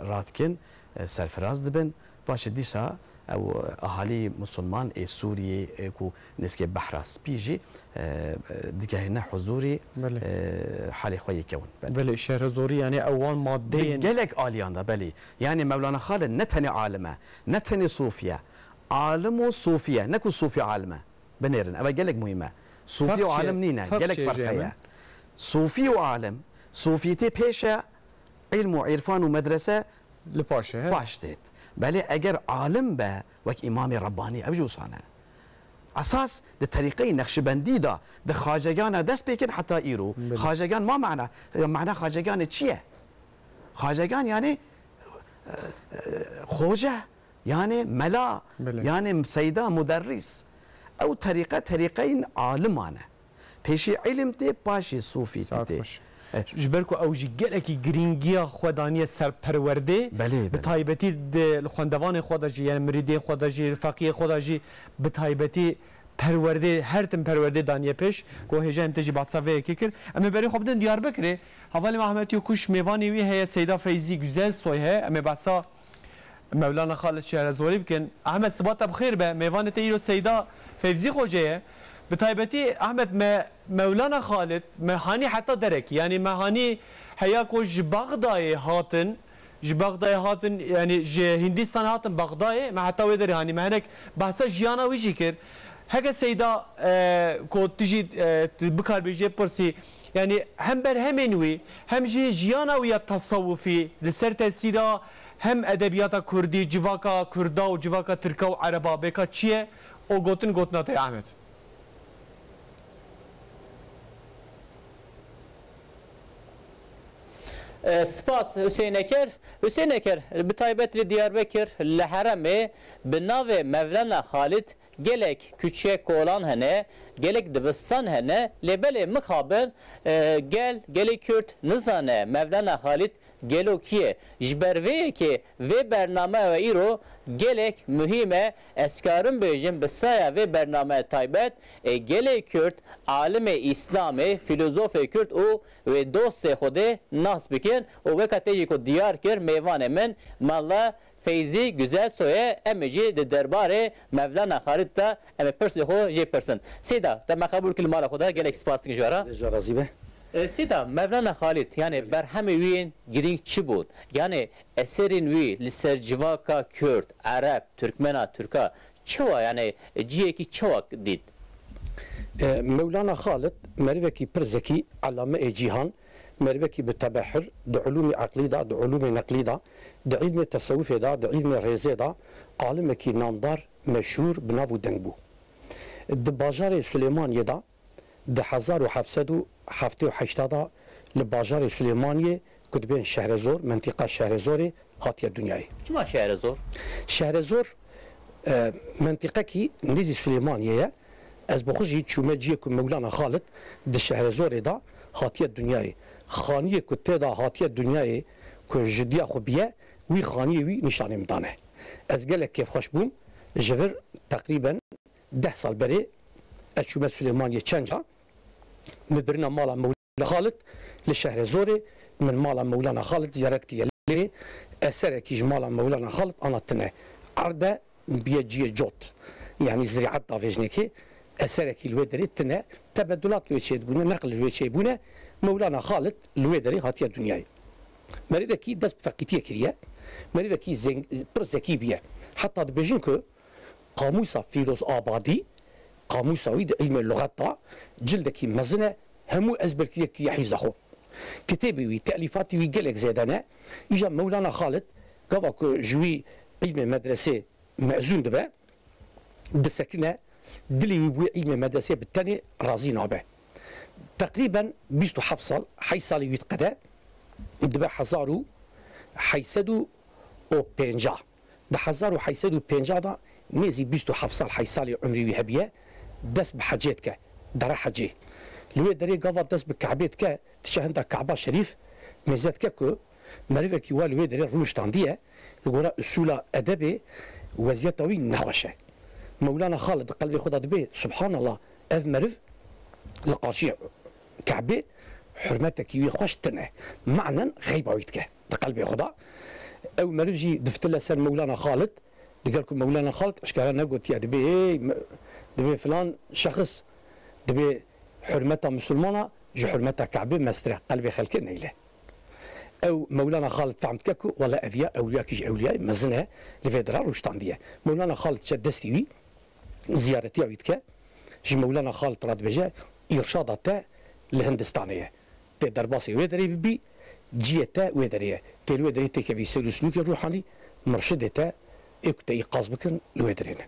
radikin, e, serfiraz dibin. Paşê dîsa ew ahalî musulman ê Sûriyê, ê ku nêzîkê Behra Spî jî, e, e, digehîne huzûrî, Belê. e, halê xwe yê kewin. Belê. Belê, Şehrezorî, yani ew wan Di maddeyên gelek aliyan de, belê. Yani Mevlana Xalid ne tenê alim e, ne tenê sofî ye. Alim û sofî ye, ne ku sofî alim e. Binêrin, ev gelek muhîm e. Sofî Ferq û çi ye? alim nîne, Ferq gelek çi ye ferq heye. Cem? Sofî û alim, sofîtê pêş e, îlm û îrfan û medrese Li paş e, he? paş têt. Belê eger alim be, wek Îmamê Rebbanî, ev jî wisa ne. Esas di terîqeyê Neqşibendî de, di Xacegana dest pê kirin heta îro. Belê. Xacegan ma mana, mana Xaceganê çi ye? Xacegan yani, e, e, xoce, yani mela, Belê. yani seyda, muderrîs. Ew terîqe, terîqeyên aliman e. Pêşî îlim tê, paşê sofîtî Saet tê. xweş. E. Ji ber ku ew jî gelekî girîngiya xwe daniye ser perwerdê, Belê, bi belê. taybetî di, li xwendevanê xwe de jî, yani mirîdên xwe de jî, li feqiyê xwe de jî, bi taybetî perwerdê, her tim perwerdê daniye pêş, ku hêja em tê jî behsa vê yekê kir. Em ê berê xwe bidin Diyarbekirê. Hevalê me Ahmet Yokuş mêvanê wî heye, Seyda Feyzî Güzelsoy heye. Em ê behsa Mewlana Xalid Şehrezorî bikin. Ahmet, siba te bi xêr be. Mêvanê te îro Seyda Fevzî Xoce ye. Bi taybetî Ahmet, me Mewlana Xalid, me hanî heta derekî, yanî me hanî heya ku ji Bexdayê hatin, ji Bexdayê hatin, yanî ji Hindîstanê hatin Bexdayê, me heta wê derê hanî, me hinek behsa jiyana wî jî kir. Heke Seyda, e, ku tu jî, e, tu bikarbêjê pirsî, yanî hem berhemên wî, hem jî jiyana wî ya tesewufî li ser tesîra hem edebiyata kurdî, civaka kurda û civaka tirka û ereba bêka çi ye? O gotin, gotina te ye Ahmet. E, spas Hüseyin Eker. Hüseyin Eker, bi taybet li Diyarbekir, li heremê, bi navê Mevlana Xalid gelek kuçe kolan hene, gelek dibistan hene, lê belê mixabin, e, gel, gelê Kurd nizane Mevlana Xalid gelo kî ye. Ji ber vê yekê vê bername we îro gelek muhîm e. Ez karim bêjim bi saya vê bername taybet, e, gelê Kurd, alimê Îslamê, fîlozofê Kurd û wê dostê Xwedê nas bikin û weka te jî ku diyar kir, mêvanê min Mala Feyzî Güzelsoy e, em ê jî di derbarê Mevlana Xalid de em ê pirsê xwe jê pirsin. Seyda, te me qebûl kir li mala xwe de, gelek spas dikin ji we re. Rêja razî be. E, Seyda, Mevlana Xalid, yani berhemê wî yên girîng çi bûn? Yani eserên wî li ser civaka Kurd, Ereb, Tirkmena, Tirka çawa, yani cihekî çawa dît? E, Mewlana Xalid merivekî pir zekî, elame ê cîhan, merivekî bi tebehur, di ulûmê eqlî de, di ulûmê neqlî de, di îlmê tesewufê de, di îlmê rêzê de, alimekî namdar, meşhûr, bi nav û deng bû. Di bajarê Silêmaniyê de, di hezar û heft sed û heftê û heşt de li bajarê Silêmaniyê ku dibên Şehrezor, mentîqa Şehrezorê hatiye dinyayê. Çima Şehrezor? Şehrezor, e, mentîqekî nêzî Silêmaniyê ye. Ez bi xwe jî çûme cihê ku Mewlana Xalid di Şehrezorê de hatiye dinyayê. Xaniyê ku tê de hatiye dinyayê, ku ji diya xwe biye, wî xaniyê wî nîşanê min dane. Ez gelek kêfxweş bûm, ji vir teqrîben deh sal berê ez çûme Silêmaniyê çend ca, min birine mala Mewlana Xalid li şehrê Zorê, min mala Mewlana Xalid ziyaret kiriye. Lê eserekî ji mala Mewlana Xalid ana tine. Erde biye ciyê cot. Yanî zirîet davêjnekê eserekî li wê derê tine. Tebedulat li wê çêdibûne, neql li wê çêbûne. Mewlana Xalid li wê derê hatiye dinyayê. Merivekî dest bi feqîtiyê kiriye. Merivekî zeng-, pir zekî biye. Heta dibêjin ku Qamûsa Fîroz Abadî, qamûsa wî di îlmê luxet de cildekî mezin e, hemû ezberkiriyek kiriye hîza xwe. Kitêbê wî, telîfatî wî gelek zêde ne. Îja Mewlana Xalid, gava ku ji wî îlmê medresê mezûn dibe, disekine, dilê wî bi wî îlmê medresê bi tenê razî nabe. Teqrîben bîst û heft sal, heyş salê wî diqede, dibe hezar û heyş sed û pêncah. Di hezar û heyş sed û pêncah de nêzî bîst û heft sal, heyş salê umrê wî hebiye, dest bi hecê dike, dere hecê. Li wê derê gava dest bi Kebê dike, diçe hinda Keba Şerîf, mêze dike ku merivekî wa li wê derê rûniştandiye, li gora usûla edebê weziyeta wî nexweş e. Mewlana Xalid di qelbê xwe de dibê, Subhanallah, ev meriv li qarşî Kebê hurmetekî wî xweş tine. Manen xeyba wî dike di qelbê xwe de. Ew meriv jî difitile ser Mewlana Xalid, digel ku Mewlana Xalid eşkere negotiye, dibê, hey, me-, dibê filan şexs, dibê hurmeta misilmana ji hurmeta Kebê mestir e, qelbê xelkê neyle. Ew Mewlana Xalid fehm dike ku wele ev ya ewliyakî ji ewliyayê mezin e, li vê dira rûştandiye. Mewlana Xalid çe destî wî, ziyaretiya wî dike, ji Mewlana Xalid re dibêje, Îrşada te li Hindistanê ye. Tê derbasê wê derê bibî, ciyê te wê derê ye. Tê li wê derê têkevî seyr û silûkê ruhanî, murşidê te ê ku te îqaz bikin li wê derê ne.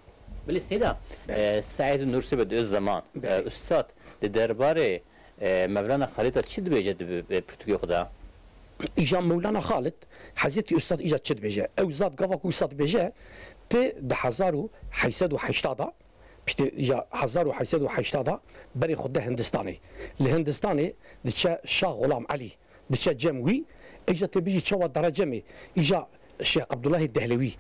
Belê Seyda, Belê. e, Seîd Nûrsibê di Özzeman, e, Belê. Ustad di derbarê, e, Mevlana Xalid de çi dibêje di bi-, bi pirtûkê xwe de? Îja Mewlana Xalid, Hezretî Ustad îja çi dibêje? Ew zat gava ku wisa dibêje, tê di hezar û heyş sed û heştad de, piştî îja hezar û heyş sed û heştad de berê xwe de Hindistanê. Li Hindistanê diçe Şah Xulam Elî, diçe cem wî, îja tê bijî çawa dere cemê, îja Şêx Ebdullahê Dehlewî,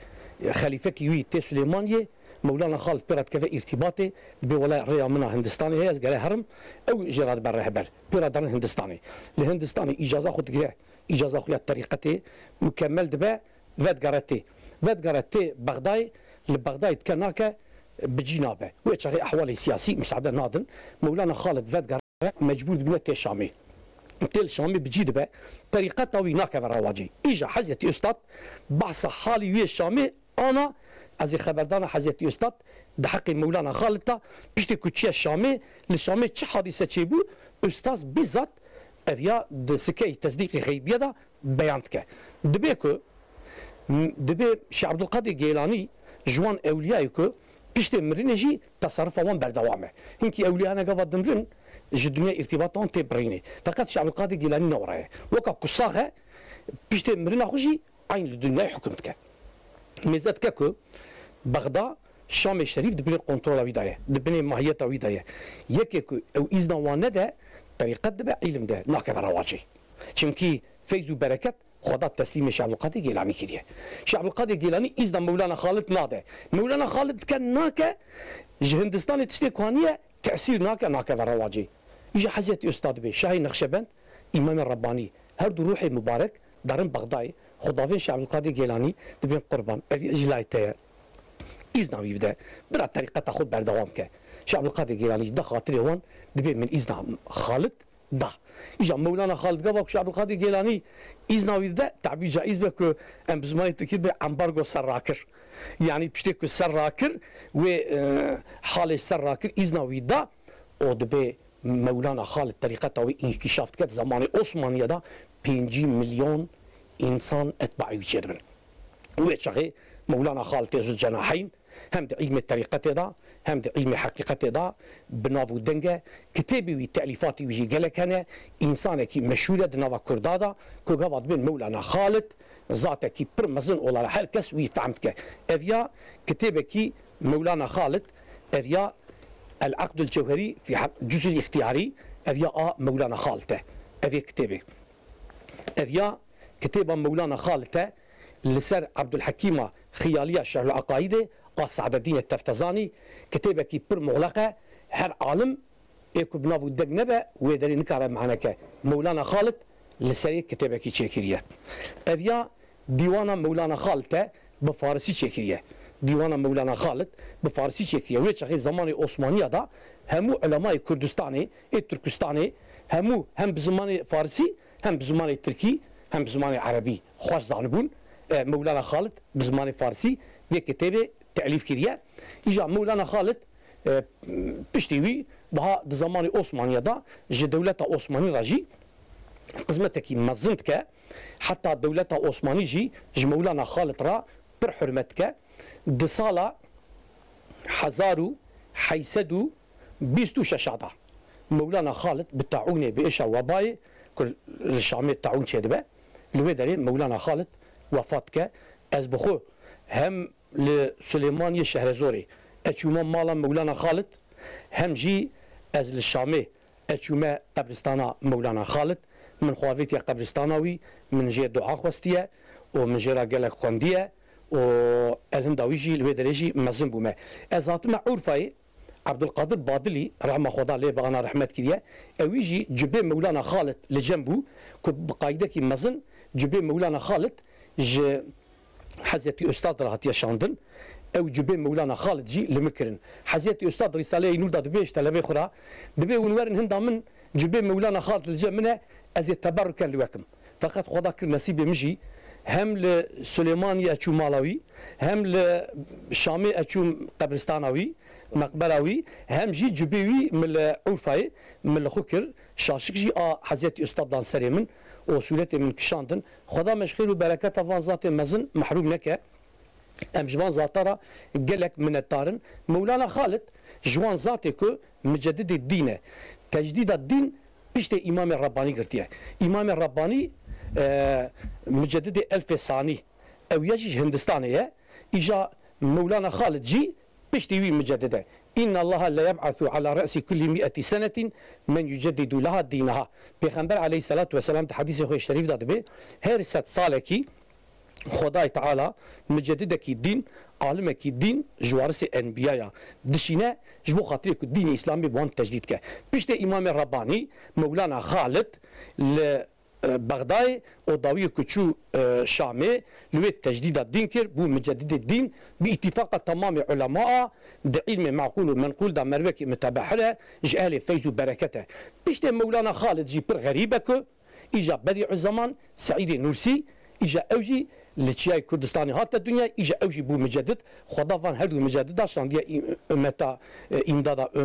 xelîfekî wî tê Silêmaniyê, Mewlana Xalid pê re dikeve îrtîbatê, dibê wele rêya min a Hindistanê heye, ez gere herim, ew jê re dibe rêhber, pê re derin Hindistanê. Li Hindistanê îcaza xwe digire, îcaza xwe ya terîqetê mukemel dibe, vedigere tê. Vedigere tê Bexdayê, li Bexdayê dike nake, bi cî nabe. Wê çaxê ehwalê siyasî misaade nadin. Mewlana Xalid vedigere mecbûr dibine tê Şamê. Tê li Şamê bi cî dibe, terîqeta wî nakeve rewacê. Îja Hezretî Ustad behsa halî wî yê Şamê ana, ez ê xeberdana Hezretî Ustad di heqê Mewlana Xalid de, piştê ku çiye Şamê, li Şamê çi hadîse çêbû, Ustaz bîzat ev ya di sikeyê tesdîqê xeybiye de beyan dike. Dibê ku, m-, dibê Şêx Ebdulqadir Geylanî ji wan ewliyayê ku piştê mirinê jî teserrufa wan berdewam e. Hinkî ewliya ne gava dimirin ji dinya îrtîbata wan tê birînê. Feqet Şêx Ebdulqadir Geylanî ne were ye. Weka ku sax e, piştê mirina xwe jî eyn li dinyayê hukm dike. Mêze dike ku Bexda, Şamê Şerîf di binê kontrola wî de ye, di binê mahiyeta wî de ye. Yekê ku ew îzna wan nede, terîqet dibe îlim de, nakeve rewacê. Çimkî feyz û bereket Xweda teslîmê Şêx Ebdulqadir Gêlanî kiriye. Şêx Ebdulqadir Gêlanî îzna Mewlana Xalid nade. Mewlana Xalid dike nake, ji Hindistanê tiştê ku haniye, tesîr nake, nakeve rewacê. Îja Hezretî Ustad bê, Şahê Nexşebend, Îmamê Rebbanî, her du ruhê mubarek derin Bexdayê, xwedavên Şêx Ebdulqadir Gêlanî dibên qurban. Ev jî layê te ye. Îzna wî bide. Bira terîqeta xwe berdewam ke. Şêx Ebdulqadir Gêlanî jî da xatirê wan, dibê min îzna Xalid da. Îja Mewlana Xalid gava ku Şêx Ebdulqadir Gêlanî îzna wî dide, tebî caîz be ku em bi zimanê tirkî bê ambargo ser rakir. Yanî piştê ku ser rakir, wê, e, halê ser rakir îzna wî da, û dibê Mewlana Xalid terîqeta wî înkîşaf dike, di zemanê Osmaniye de pêncî milyon însan etbaî wî çêdibin. Wê çaxê Mewlana Xalid tê Zilcenaheyn hem di îlmê terîqetê de, hem di îlmê heqîqetê de bi nav û deng e. Kitêbê wî, telîfatî wî jî gelek hene. Însanekî meşhûr e di nava Kurda de, ku gava dibên Mewlana Xalid, zatekî pir mezin ola, her kes wî fehm dike. Ev ya kitêbekî Mewlana Xalid, ev ya El Aqdul Cewherî fî Heq-, Cuzul Îxtiyarî, ev ya a Mewlana Xalid e. Ev ê kitêbê. Ev ya kitêba Mewlana Xalid e, li ser Ebdulhekîma Xiyaliya Şerhul Eqaîdê a Se'dedînê Teftezanî, kitêbekî pir muxleq e, her alim ê ku bi nav û deng nebe, wê derê nikare mane ke. Mewlana Xalid li serê kitêbekî çêkiriye. Ev ya Dîwana Mewlana Xalid e, bi farisî çêkiriye. Dîwana Mewlana Xalid bi farisî çêkiriye. Wê çaxê zemanê Osmaniya de hemû ulemayê Kurdistanê, ê Tirkistanê, hemû hem bi zimanê farisî, hem bi zimanê tirkî, hem bi zimanê erebî xweş zanibûn. E, Mewlana Xalid bi zimanê farisî vê kitêbê telîf kiriye. Îja Mewlana Xalid, e, piştî wî daha di zemanê Osmaniya de ji dewleta Osmanî re jî xizmetekî mezin dike. Heta dewleta Osmanî jî ji Mewlana Xalid re pir hurmet dike. Di sala hezar û heyt sed û bîst û şeş de Mewlana Xalid bi taûnê, bi êşa webayê ku li Şamê taûn çêdibe, li wê derê Mewlana Xalid wefat dike. Ez bi xwe hem li Silêmaniyê Şehrezorê ez çûme mala Mewlana Xalid, hem jî ez li Şamê ez çûme qebristana Mewlana Xalid. Min xwe avêtiye qebristana wî, min jê dua xwestiye û min jê re gelek xwendiye û ez hinda wî jî li wê derê jî mezin bûme. Ez hatime Urfayê, Ebdulqadir Badilî, rehma Xweda lê be, ana rehmet kiriye. Ewî jî cibê Mewlana Xalid li cem bû, ku bi qaydekî mezin cibê Mewlana Xalid ji Hezretî Ustad re hatiye şandin. Ew cibê Mewlana Xalid jî li min kirin. Hezretî Ustad Rîsaleya Nûr de dibê ji telebê xwe re, dibê hûn werin hinda min, cibê Mewlana Xalid li cem min e, ez ê teberruken li we kim. Feqet Xweda kir nesîbê min jî hem li Silêmaniyê ez çûm mala wî, hem li Şamê ez çûm qebristana wî, meqbera wî, hem jî cibê wî min li Urfayê min li xwe kir. Şaşik jî a Hezretî Ustad dan serê min û sûretê min kişandin. Xweda me ji xêr û bereketa van zatê mezin mehrûm neke. Em ji van zata re gelek minetdar in. Mewlana Xalid ji wan zatê ku micedidê dîn e. Tecdîda dîn piştê Îmamê Rebbanî girtiye. Îmamê Rebbanî, e, micedidê elfê sanî. Ew ya jî ji Hindistanê ye. Îja Mewlana Xalid jî piştî wî micedid e. Înna Allaha le yeb'asu ala re'sî kullî mi'etî senetin men yuceddidu leha dîneha. Pêxember aleyhisselatu vesselam di hedîsê xwe şerîf de dibê, her sed salekî Xwedayê Teala micedidekî dîn, alimekî dîn ji warisê enbiyaya dişîne, ji bo xatirê ku dînê Îslamê bi wan tecdîd ke. Piştê Îmamê Rebbanî, Mewlana Xalid li, e, Bexdayê û dawiyê ku çû, e, Şamê, li wê tecdîda dîn kir, bû micedidê dîn, bi îtîfaqa temamê ulema a, di îlmê meqûl û menqûl de mervekî mutebehir e, ji ehlê feyz û bereket e. Piştê Mewlana Xalid jî pir xerîb e ku, Îja Bedîuzzeman Seîdê Nûrsî, îja ew jî li Çiyayê Kurdistanê hate dinya, îja ew jî bû micedid. Xweda van her du micedida şandiye î-, ummeta, e, îmdada, e,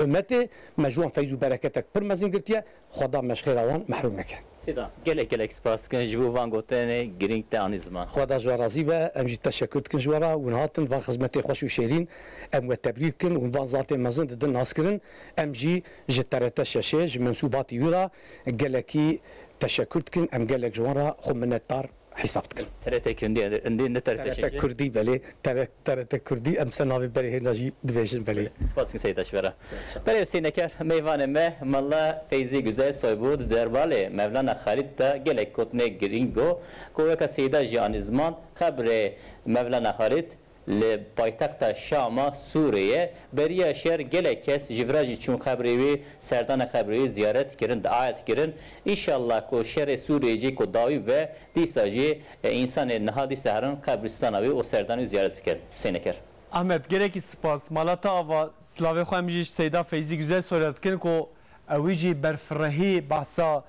ummetê. Me ji wan feyz û bereketek pir mezin girtiye. Xweda me ji xêra wan mehrûm neke. Seyda, gelek gelek spas dikin ji bo van gotinê girîng te anî ziman. Xweda ji we razî be, em jî teşekur dikin ji we re. Hûn hatin van xizmetê xweş û şêrîn, em we tebrîk dikin, hûn van zatê mezin didin naskirin. Em jî ji T R T şeşê, ji mensûbatî wî re gelekî teşekur dikin, em gelek ji wan re xwe minetdar hesab dikin. T R T Kurdî, indi ne T R T T R T şeşê? Kurdî, belê, T R T, T R T Kurdî, em ser navê berê hêna jî dibêjin, belê. Spas dikin Seyda ji we re. Belê, Hüseyin Eker, mêvanê me, Mela Feyzî Güzelsoy bû, di derbarê Mevlana Xalid de gelek gotinê girîng got, ku weke Seyda jî anî ziman, qebrê Mevlana Xalid, li paytexta Şama Sûrê ye. Beriya şer gelek kes ji vira jî çûn qebrê wî, serdana qebrê wî ziyaret kirin, dua kirin. Înşallah ku şerê Sûriyê jî ku dawî be, dîsa jî, e, însanê niha dîsa herin qebristana wî û serdanê wî ziyaret bikin. Hüseyin Eker. Ahmet, gelekî spas. Mala te ava, silavê xwe em jî ji Seyda Feyzî Güzelsoy re dikin ku ewî jî berfirehî behsa,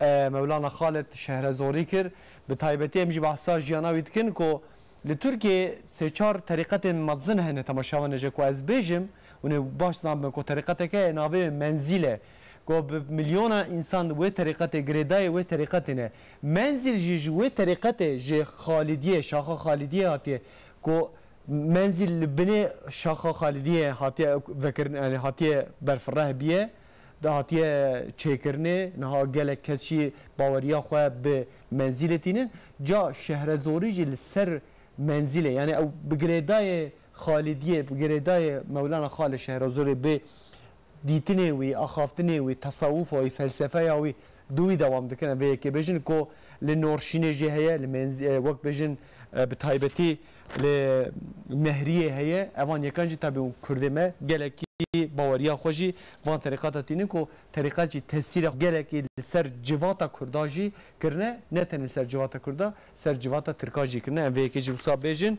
e, Mewlana Xalid Şehrezorî kir. Bi taybetî em jî behsa jiyana wî dikin ku li Tirkiyê sê çar terîqetên mezin hene, temaşevanê ji ku ez bêjim, hûn ê baş zanibin ku terîqeteke navê Menzîl e, ku bi milyona însan wê terîqetê girêdayê wê terîqetê ne. Menzîl jî ji wê terîqetê, ji Xalidiyê, şaxa Xalidiyê hatiye, ku Menzîl li binê şaxa Xalidiyê hatiye vekirin, yani hatiye berfireh biye, da hatiye çêkirinê, niha gelek kes jî baweriya xwe bi Menzîlê tînin. Ca Şehrezorî jî li ser Menzîlê, yani ew bi girêdayê Xalidiyê, bi girêdayê Mewlana Xalid Şehrezorê bi dîtinê wî, axaftinê wî, tesawufa wî, felsefeya wî di wî dewam dikin. Em vê yekê bêjin ku li Norşînê jî heye, li Mênz-, e, wek bêjin, e, bi taybetî li Mehriyê heye. Evan yekan jî tabi hûn Kurdê me gelekî baweriya xwe jî van terîqata tînin ku terîqet jî tesîra gelekî li ser civata Kurda jî kirine, ne tenê li ser civata Kurda, ser civata Tirka jî kirine. Em vê yekê jî wisa bêjin.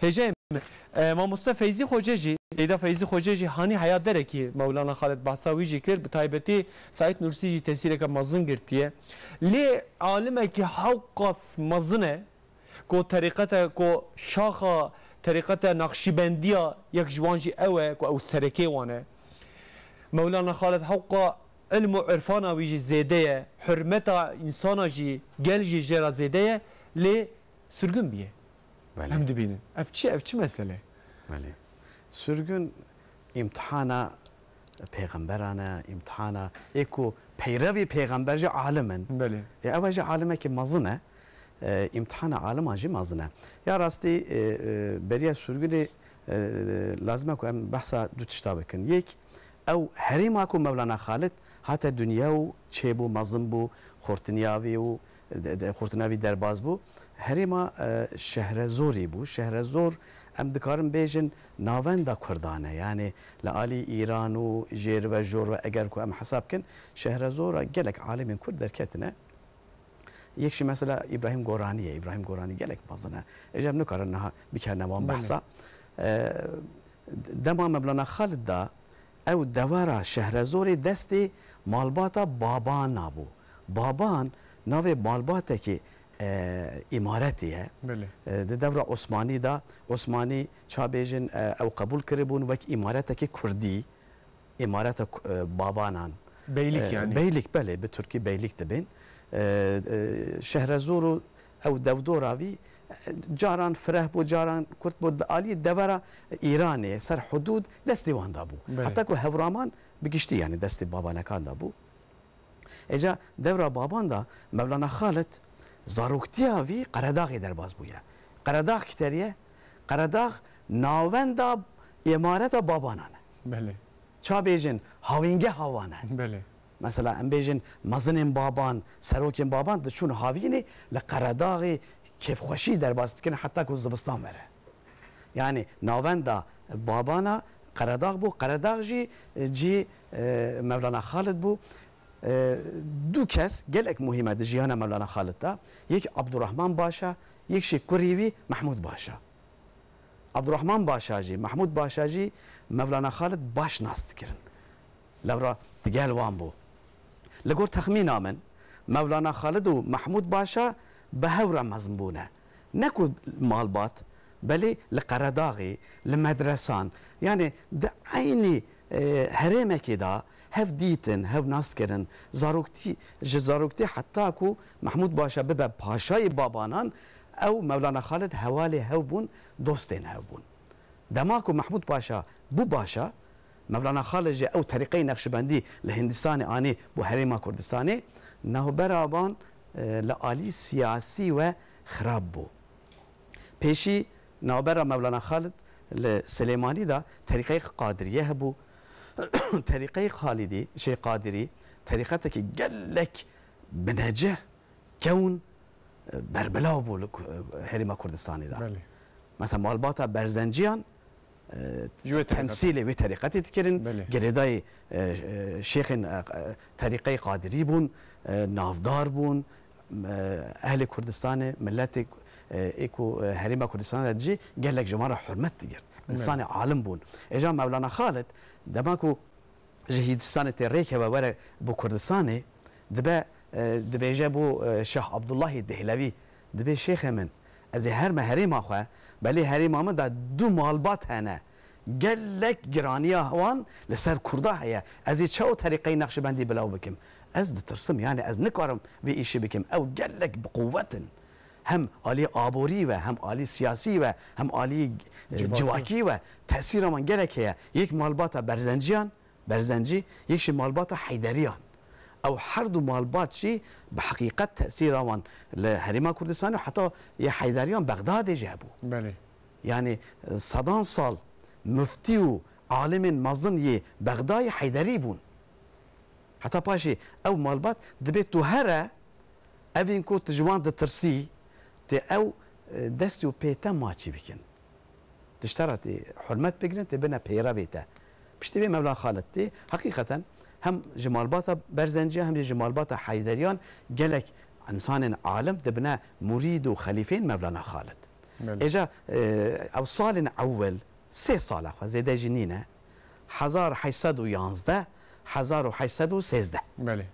Hêjayê me, e, mamoste Feyzî Xoce jî, Seyda Feyzî Xoce jî hanî heya derekî Mewlana Xalid behsa wî jî kir, bi taybetî Saîd Nursi jî tesîreke mezin girtiye. Lê alimekî hewqas mezin e, ku terîqete, ku şaxa terîqete Naqşîbendiya yek ji wan jî ew e, ku ew serekê wan e. Mewlana Xalid hewqa ilm û irfana wî jî zêde ye, hurmeta însana jî, gel jî jê re zêde ye, lê sürgün bûye. Belê. Em dibînin. Ev çi, ev çi mesele? Belê. Sürgün îmtihana pêxemberan e, îmtihana ê ku peyrevî pêxember jî alim in. Belê. Ê, ew jî alimekî mezin e. E, îmtihana aliman jî mezin e. Ya rastî, e, e, beriya sürgünê, e, lazim e ku em behsa du tişta bikin. Yek, ew herêma ku Mewlana Xalid hate dinya û çêbû, mezin bû, xurtiniyavî û de, de, xurtinavî derbas bû. Herêma, e, Şehrezorî bû. Şehrezor, em dikarin bêjin, navenda Kurdan e. Yanî li alî Îran û jêr ve jor ve eger ku em hesab kin, Şehrezora gelek alimên Kurd derketine. Yek jî mesela Îbrahîm Goranî ye. Îbrahîm Goranî gelek mezin e. Ê, em nikarin niha bikerine wan Belê. behsa. E, dema Mevlana Xalid da ew devera Şehrezorê destê malbata Babana bû. Baban navê malbatekî, e, îmaretê ye. Belê. E, di devra Osmanî de, Osmanî ça bêjin, e, ew qebûl kiribûn wek îmaretekî kurdî. Îmareta ku-, e, Babanan. Beylik E, yanî. Beylik, belê, bi Tirkî beylik dibên. E, e, Şehrezor û ew devdora vî, e, caran fireh bû, caran kurt bû, di alî devera Îranê, ser hudûd destê wan de bû. Belê. Heta ku Hewraman bi giştî, yanî destê Babanekan de bû. Êca devra Baban de Mevlana Xalid zaroktiya vî Qeredaxê derbas bûye. Qeredax kiteriye, Qeredax navenda îmareta Babanan e. Belê. Ça bêjin, hawîngeha wan e. Belê. Mesela, em bêjin, mezinên Baban, serokên Baban diçûn havînê, li Qeredaxê kêfxweşî derbas dikin heta ku zivistan were. Yanî, navenda Babana Qeredax bû, Qeredax jî, e, cî, e, Mevlana Xalid bû. E, du kes gelek muhîm e di jiyana Mevlana Xalid de. Yek Abdurrahman Başa, yek jî kurî wî Mehmûd Başa. Abdurrahman Başa jî, Mehmûd Başa jî Mevlana Xalid baş nas dikirin. Lewra digel wan bû. Li gor texmîna min, Mevlana Xalid û Mehmûd Başa bi hev re mezin bûne. Ne ku malbat, belê li Qeredaxê, li medresan, yanî di eynî, e, herêmekê de hev dîtin, hev nas kirin. Zaroktî, ji zaroktî heta ku Mehmûd Başa bibe paşayê Babanan, ew Mevlana Xalid hevalê hev bûn, dostên hev bûn. Dema ku Mehmûd Paşa bû Paşa, Mevlana Xalid jî ew terîqeyê Neqşibendî li Hindistanê anî bo herêma Kurdistanê, navbera wan, e, li alî siyasî we xirab bû. Pêşî navbera Mevlana Xalid li Silêmanî de terîqeyê Qadiriyê hebû. Terîqeyê Xalidî, şey, Qadirî, terîqetekî gelek binecih kewn, e, berbilaw bû li ku-, e, herêma Kurdistanê de. Belê. Mesela malbata Berzenciyan, e, Ji wê terîqetê. temsîlê wê terîqetê dikirin, Belê. girêdayî, e, e, şêxên, e, e, terîqeyê Qadirî bûn, e, navdar bûn, e, ehlê Kurdistanê, miletê, e, ê ku, e, herêma Kurdistanê de dijî gelek ji wan re hurmet digirt. Belê. Însanê alim bûn. Êca Mevlana Xalid, dema ku ji Hîndistanê tê rêkeve were bo Kurdistanê, dibe, e, dibêje bo, e, Şah Abdullahî Dehlewî, dibê, "Şêxê min, ez ê herme herêma xwe, belê herêma min de du malbat hene. Gelek giraniya wan li ser Kurda heye. Ez ê çawa terîqeyê Neqşibendî bilaw bikim? Ez ditirsim, yanî ez nikarim vê îşî bikim. Ew gelek bi quwet in. Hem alî aborî ve, hem alî siyasî ve, hem alî, e, Civakî. civakî ve tesîra wan gelek heye." Yek malbata Berzenciyan, Berzencî, yek jî malbata Heyderiyan. Ew her du malbat jî bi heqîqet tesîra wan li Herêma Kurdistanê, heta yê Heyderiyan Bexdadê jî hebû. Belê. Yanî, e, sedan sal muftî û Alimên mezin yê Bexdayê Heyderî bûn. Heta paşê ew malbat dibê tu here, evên ku tu ji wan ditirsî, tê ew, e, dest û pê te maçî bikin. Tiştera tê hurmet bigirin, tê bine pêrevê te. Piştî vê Mevlana Xalid tê, heqîqeten hem ji malbata Berzenciya hem jî ji malbata Heyderiyan gelek insanên alim dibine murîd û xelîfeyên Mevlana Xalid. Belê. Êca, e, ew salên ewil, sê sala xwe zêde jî nîne. Hezar heşt sed û yanzdeh, hezar û heşt sed û sêzdeh. Belê.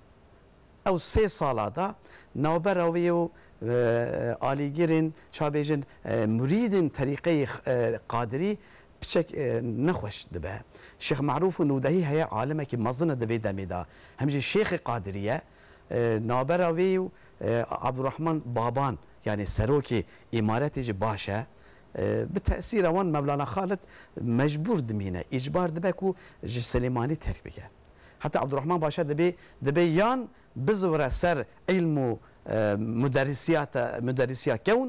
Ew sê sala da navbera wê û, e, alîgirên, ça bêjin, e, murîdên terîqeyê, e, Qadirî piçek, e, nexweş dibe. Şêx Merûf û Nûdehî heye, alimekî mezin e di vê demê de. Hem jî Şêxê Qadirî ye. E, navbera wê û, e, Abdurrahman Baban, yanî serokê îmaretê jî baş e. E, bi tesîra wan Mevlana Xalid mecbûr dimîne, îcbar dibe ku ji Silêmanî terk bike. Heta Abdurrahman Paşa dibê, dibê yan bizivire ser îlm û, e, muderrisiyata, muderrisiya kewn,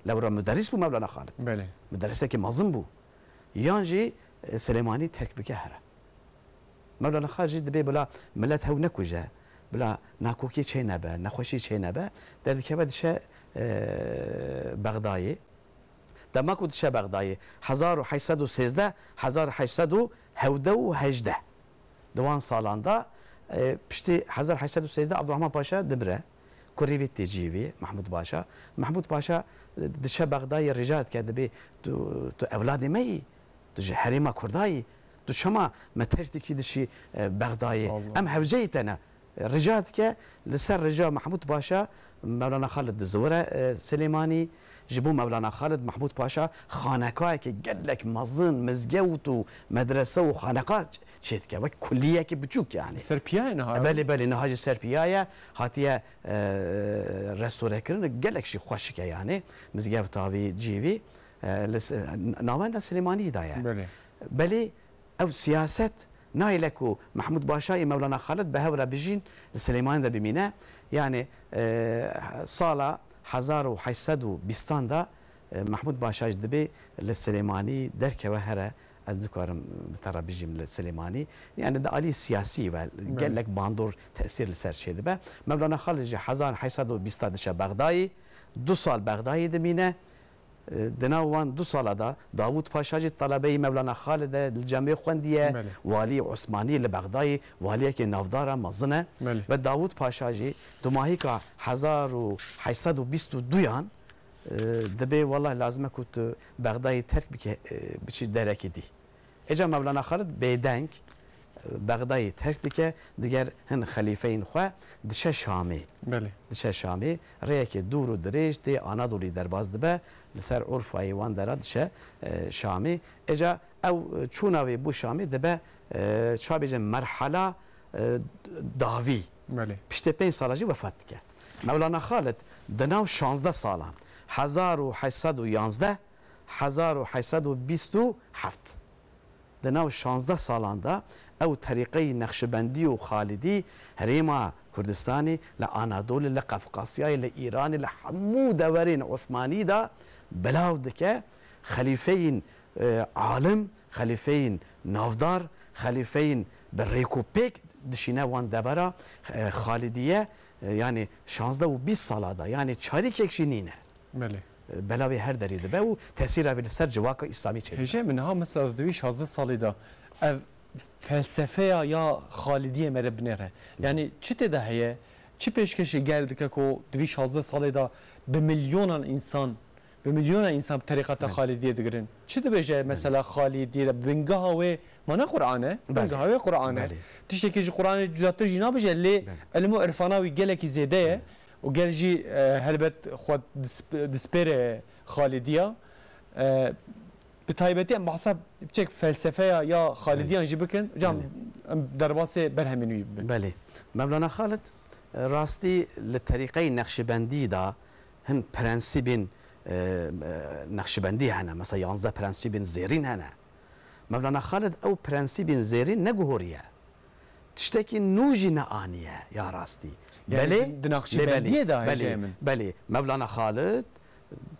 lewra muderris bû Mevlana Xalid. Belê. Muderrisekî mezin bû. Yan jî, e, Silêmanî terk bike here. Mevlana Xalid jî dibê bila milet hew nekuje, bila nakokî çê nebe, nexweşî çê nebe, derdikeve dişe, e, Bexdayê. Dema ku dişe Bexdayê, hezar û heşt sed û sêzdeh, hezar û heşt sed û hevdeh û hejdeh. Di wan salan de, e, piştî hezar heşt sed û sêzdeh Abdurrahman Paşa dimire. Kurî vî tê cî vî, Mehmûd Paşa. Mehmûd Paşa, e, dişe Bexdayê rica dike, dibê tu, tu evladê me yî, tu ji herêma Kurda yî, tu çima me terk dikî dişî, e, Bexdayê? Allah. Em hevceyî te ne. Rica dike, li ser rica Mehmûd Paşa Mevlana Xalid dizivire, e, Silêmanî. Ji bo Mevlana Xalid Mehmûd Paşa xanekayeke gelek mezin, mizgewt û medrese û xaneqa ç-, çêdike. Wek kulliyekî biçûk yani. Ser piya ye niha? E, belê, belê, niha jî ser piya ye. Hatiye, e, restorekirin, gelek jî xweşik e yani. Mizgevta vî, cî vî, e, li s-, navenda Silêmanî de ye. Belê. Belê, ew siyaset nayê le ku Mehmûd Paşayê Mevlana Xalid bi hev re bijîn, li Silêmanî de bimîne. Yani, e, sala hezar û heşt sed û bîstan de, e, Mehmûd Paşa jî dibê li Silêmanî derkeve here, ez dikarim bi te re bijîm li Silêmanî. Yani di alî siyasî ve Belê. gelek bandor tesîr li ser çêdibe. Mevlana Xalid jî hezar heşt sed û bîsta dişe Bexdayê, du sal Bexdayê dimîne. E, di nav wan du sala de Davûd Paşa jî telebeyî Mevlana Xalid e, li cemê xwendiye, Belê. walî Osmanî li Bexdayê, waliyekê navdar e, mezin e. Belê. Ve Davûd Paşa jî dumahîka hezar û heşt sed û bîst û duyan, e, dibê, "Wellah lazim e ku tu Bexdayê terk bike, e, biçî derekê dî." Êca Mevlana Xalid bêdeng, e, Bexdayê terk dike, diger hin xelîfeyên xwe, diçe Şamê. Belê. Diçe Şamê, rêyekê dûr û dirêj tê Anadolî derbas dibe, li ser Urfayê wan dera diçe, e, Şamê. Êca ew, e, çûna wê bo Şamê dibe, e, ça bêjin, merhala, e, dawî. Belê. Piştê pênc sala jî wefat dike. Mevlana Xalid di nav şazdeh salan, hezar û heşt sed û yanzdeh, hezar û heşt sed û bîst û heft. Di nav şazdeh salan de ew terîqeyî Nexşibendî û Xalidî herêma Kurdistanê, li Anadolê, li Qefqasyayê, li Îranê, li hemû deverên Osmanî de belav dike. Xelîfeyên, e, alim, xelîfeyên navdar, xelîfeyên bi rêk û pêk dişîne wan devera, e, Xalidîye, e, yanî şazdeh û bîst sala de, yanî çarîkek jî nîne. Belê. Belavê her derê dibe û tesîra vê li ser civaka îslamî çêdibe. Hêjayê min, niha mesela di vî şazdeh salî de ev felsefeya ya Xalidiyê me re binêre. Hı. Yanî çi tê de heye? Çi pêşkêşê gel dike ku di vî şazdeh salê de bi milyonan însan, bi milyonan însan bi terîqeta Belê. Xalidiyê digirin? Çi dibêje Belê. mesela Xalidiyê de? Bingeha wê, mana Quran e? Belê. Bingeha wê Quran e. Belê. Tiştekî ji Quranê cudatir jî nabêje, lê Belê. ilm û irfana wî gelekî zêde ye. Belê. û gel jî, e, helbet xwe disp-, dispêre Xalidiya. E, bi taybetî em behsa piçek felsefeya ya Xalidiyan Belê. jî bikin. Hocam, Belê. em derbasê berhemên wî bibin. Belê. Mevlana Xalid, e, rastî li terîqeyê Neqşibendî de hin prensîbên, e, e, Neqşibendî hene. Mesela yanzdeh prensîbên zêrîn hene. Mevlana Xalid ew prensîbên zêrîn neguhoriye. Tiştekî nû jî neaniye ya rastî. Yani Belê, di Naqşîbendiyê lê belê, de belê, hêjayê min. Belê. Mevlana Xalid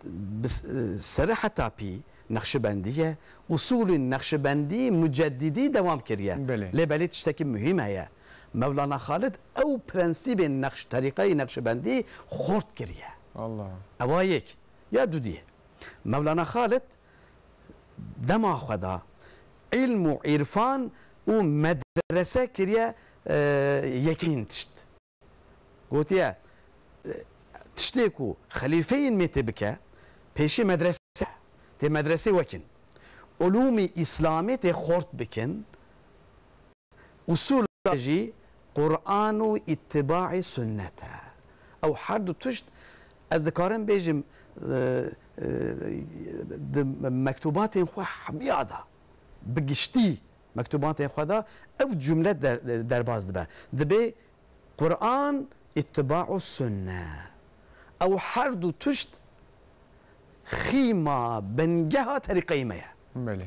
bi s-, serî heta pî, Neqşibendî ye. Usulên Neqşibendî muceddîdî dewam kiriye. Belê. Lê belê tiştekî muhîm heye. Mewlana Xalid ew prensîbên Neqş-, terîqeyê Neqşibendî xort kiriye. Allah. Ewa yek. Ya dudiyê. Mewlana Xalid dema xwe da îlm û îrfan û medrese kiriye, e, yekîn tişt. Gotiye, e, tiştê ku xelîfeyên me tê bike, pêşî medrese, tê medresê wekin. Ulûmî îslamî tê xort bikin, usûla jî Qur'an û îttibaî sunnet e. Ew her du tişt, ez dikarim bêjim, e, e, di mektubatên xwe hemiya de, bi giştî mektubatên xwe de ew cumle der-, derbas dibe. Dibê Qur'an, îttiba û sunne. Ew her du tişt xîma, bingeha terîqeyê me ye. Belê.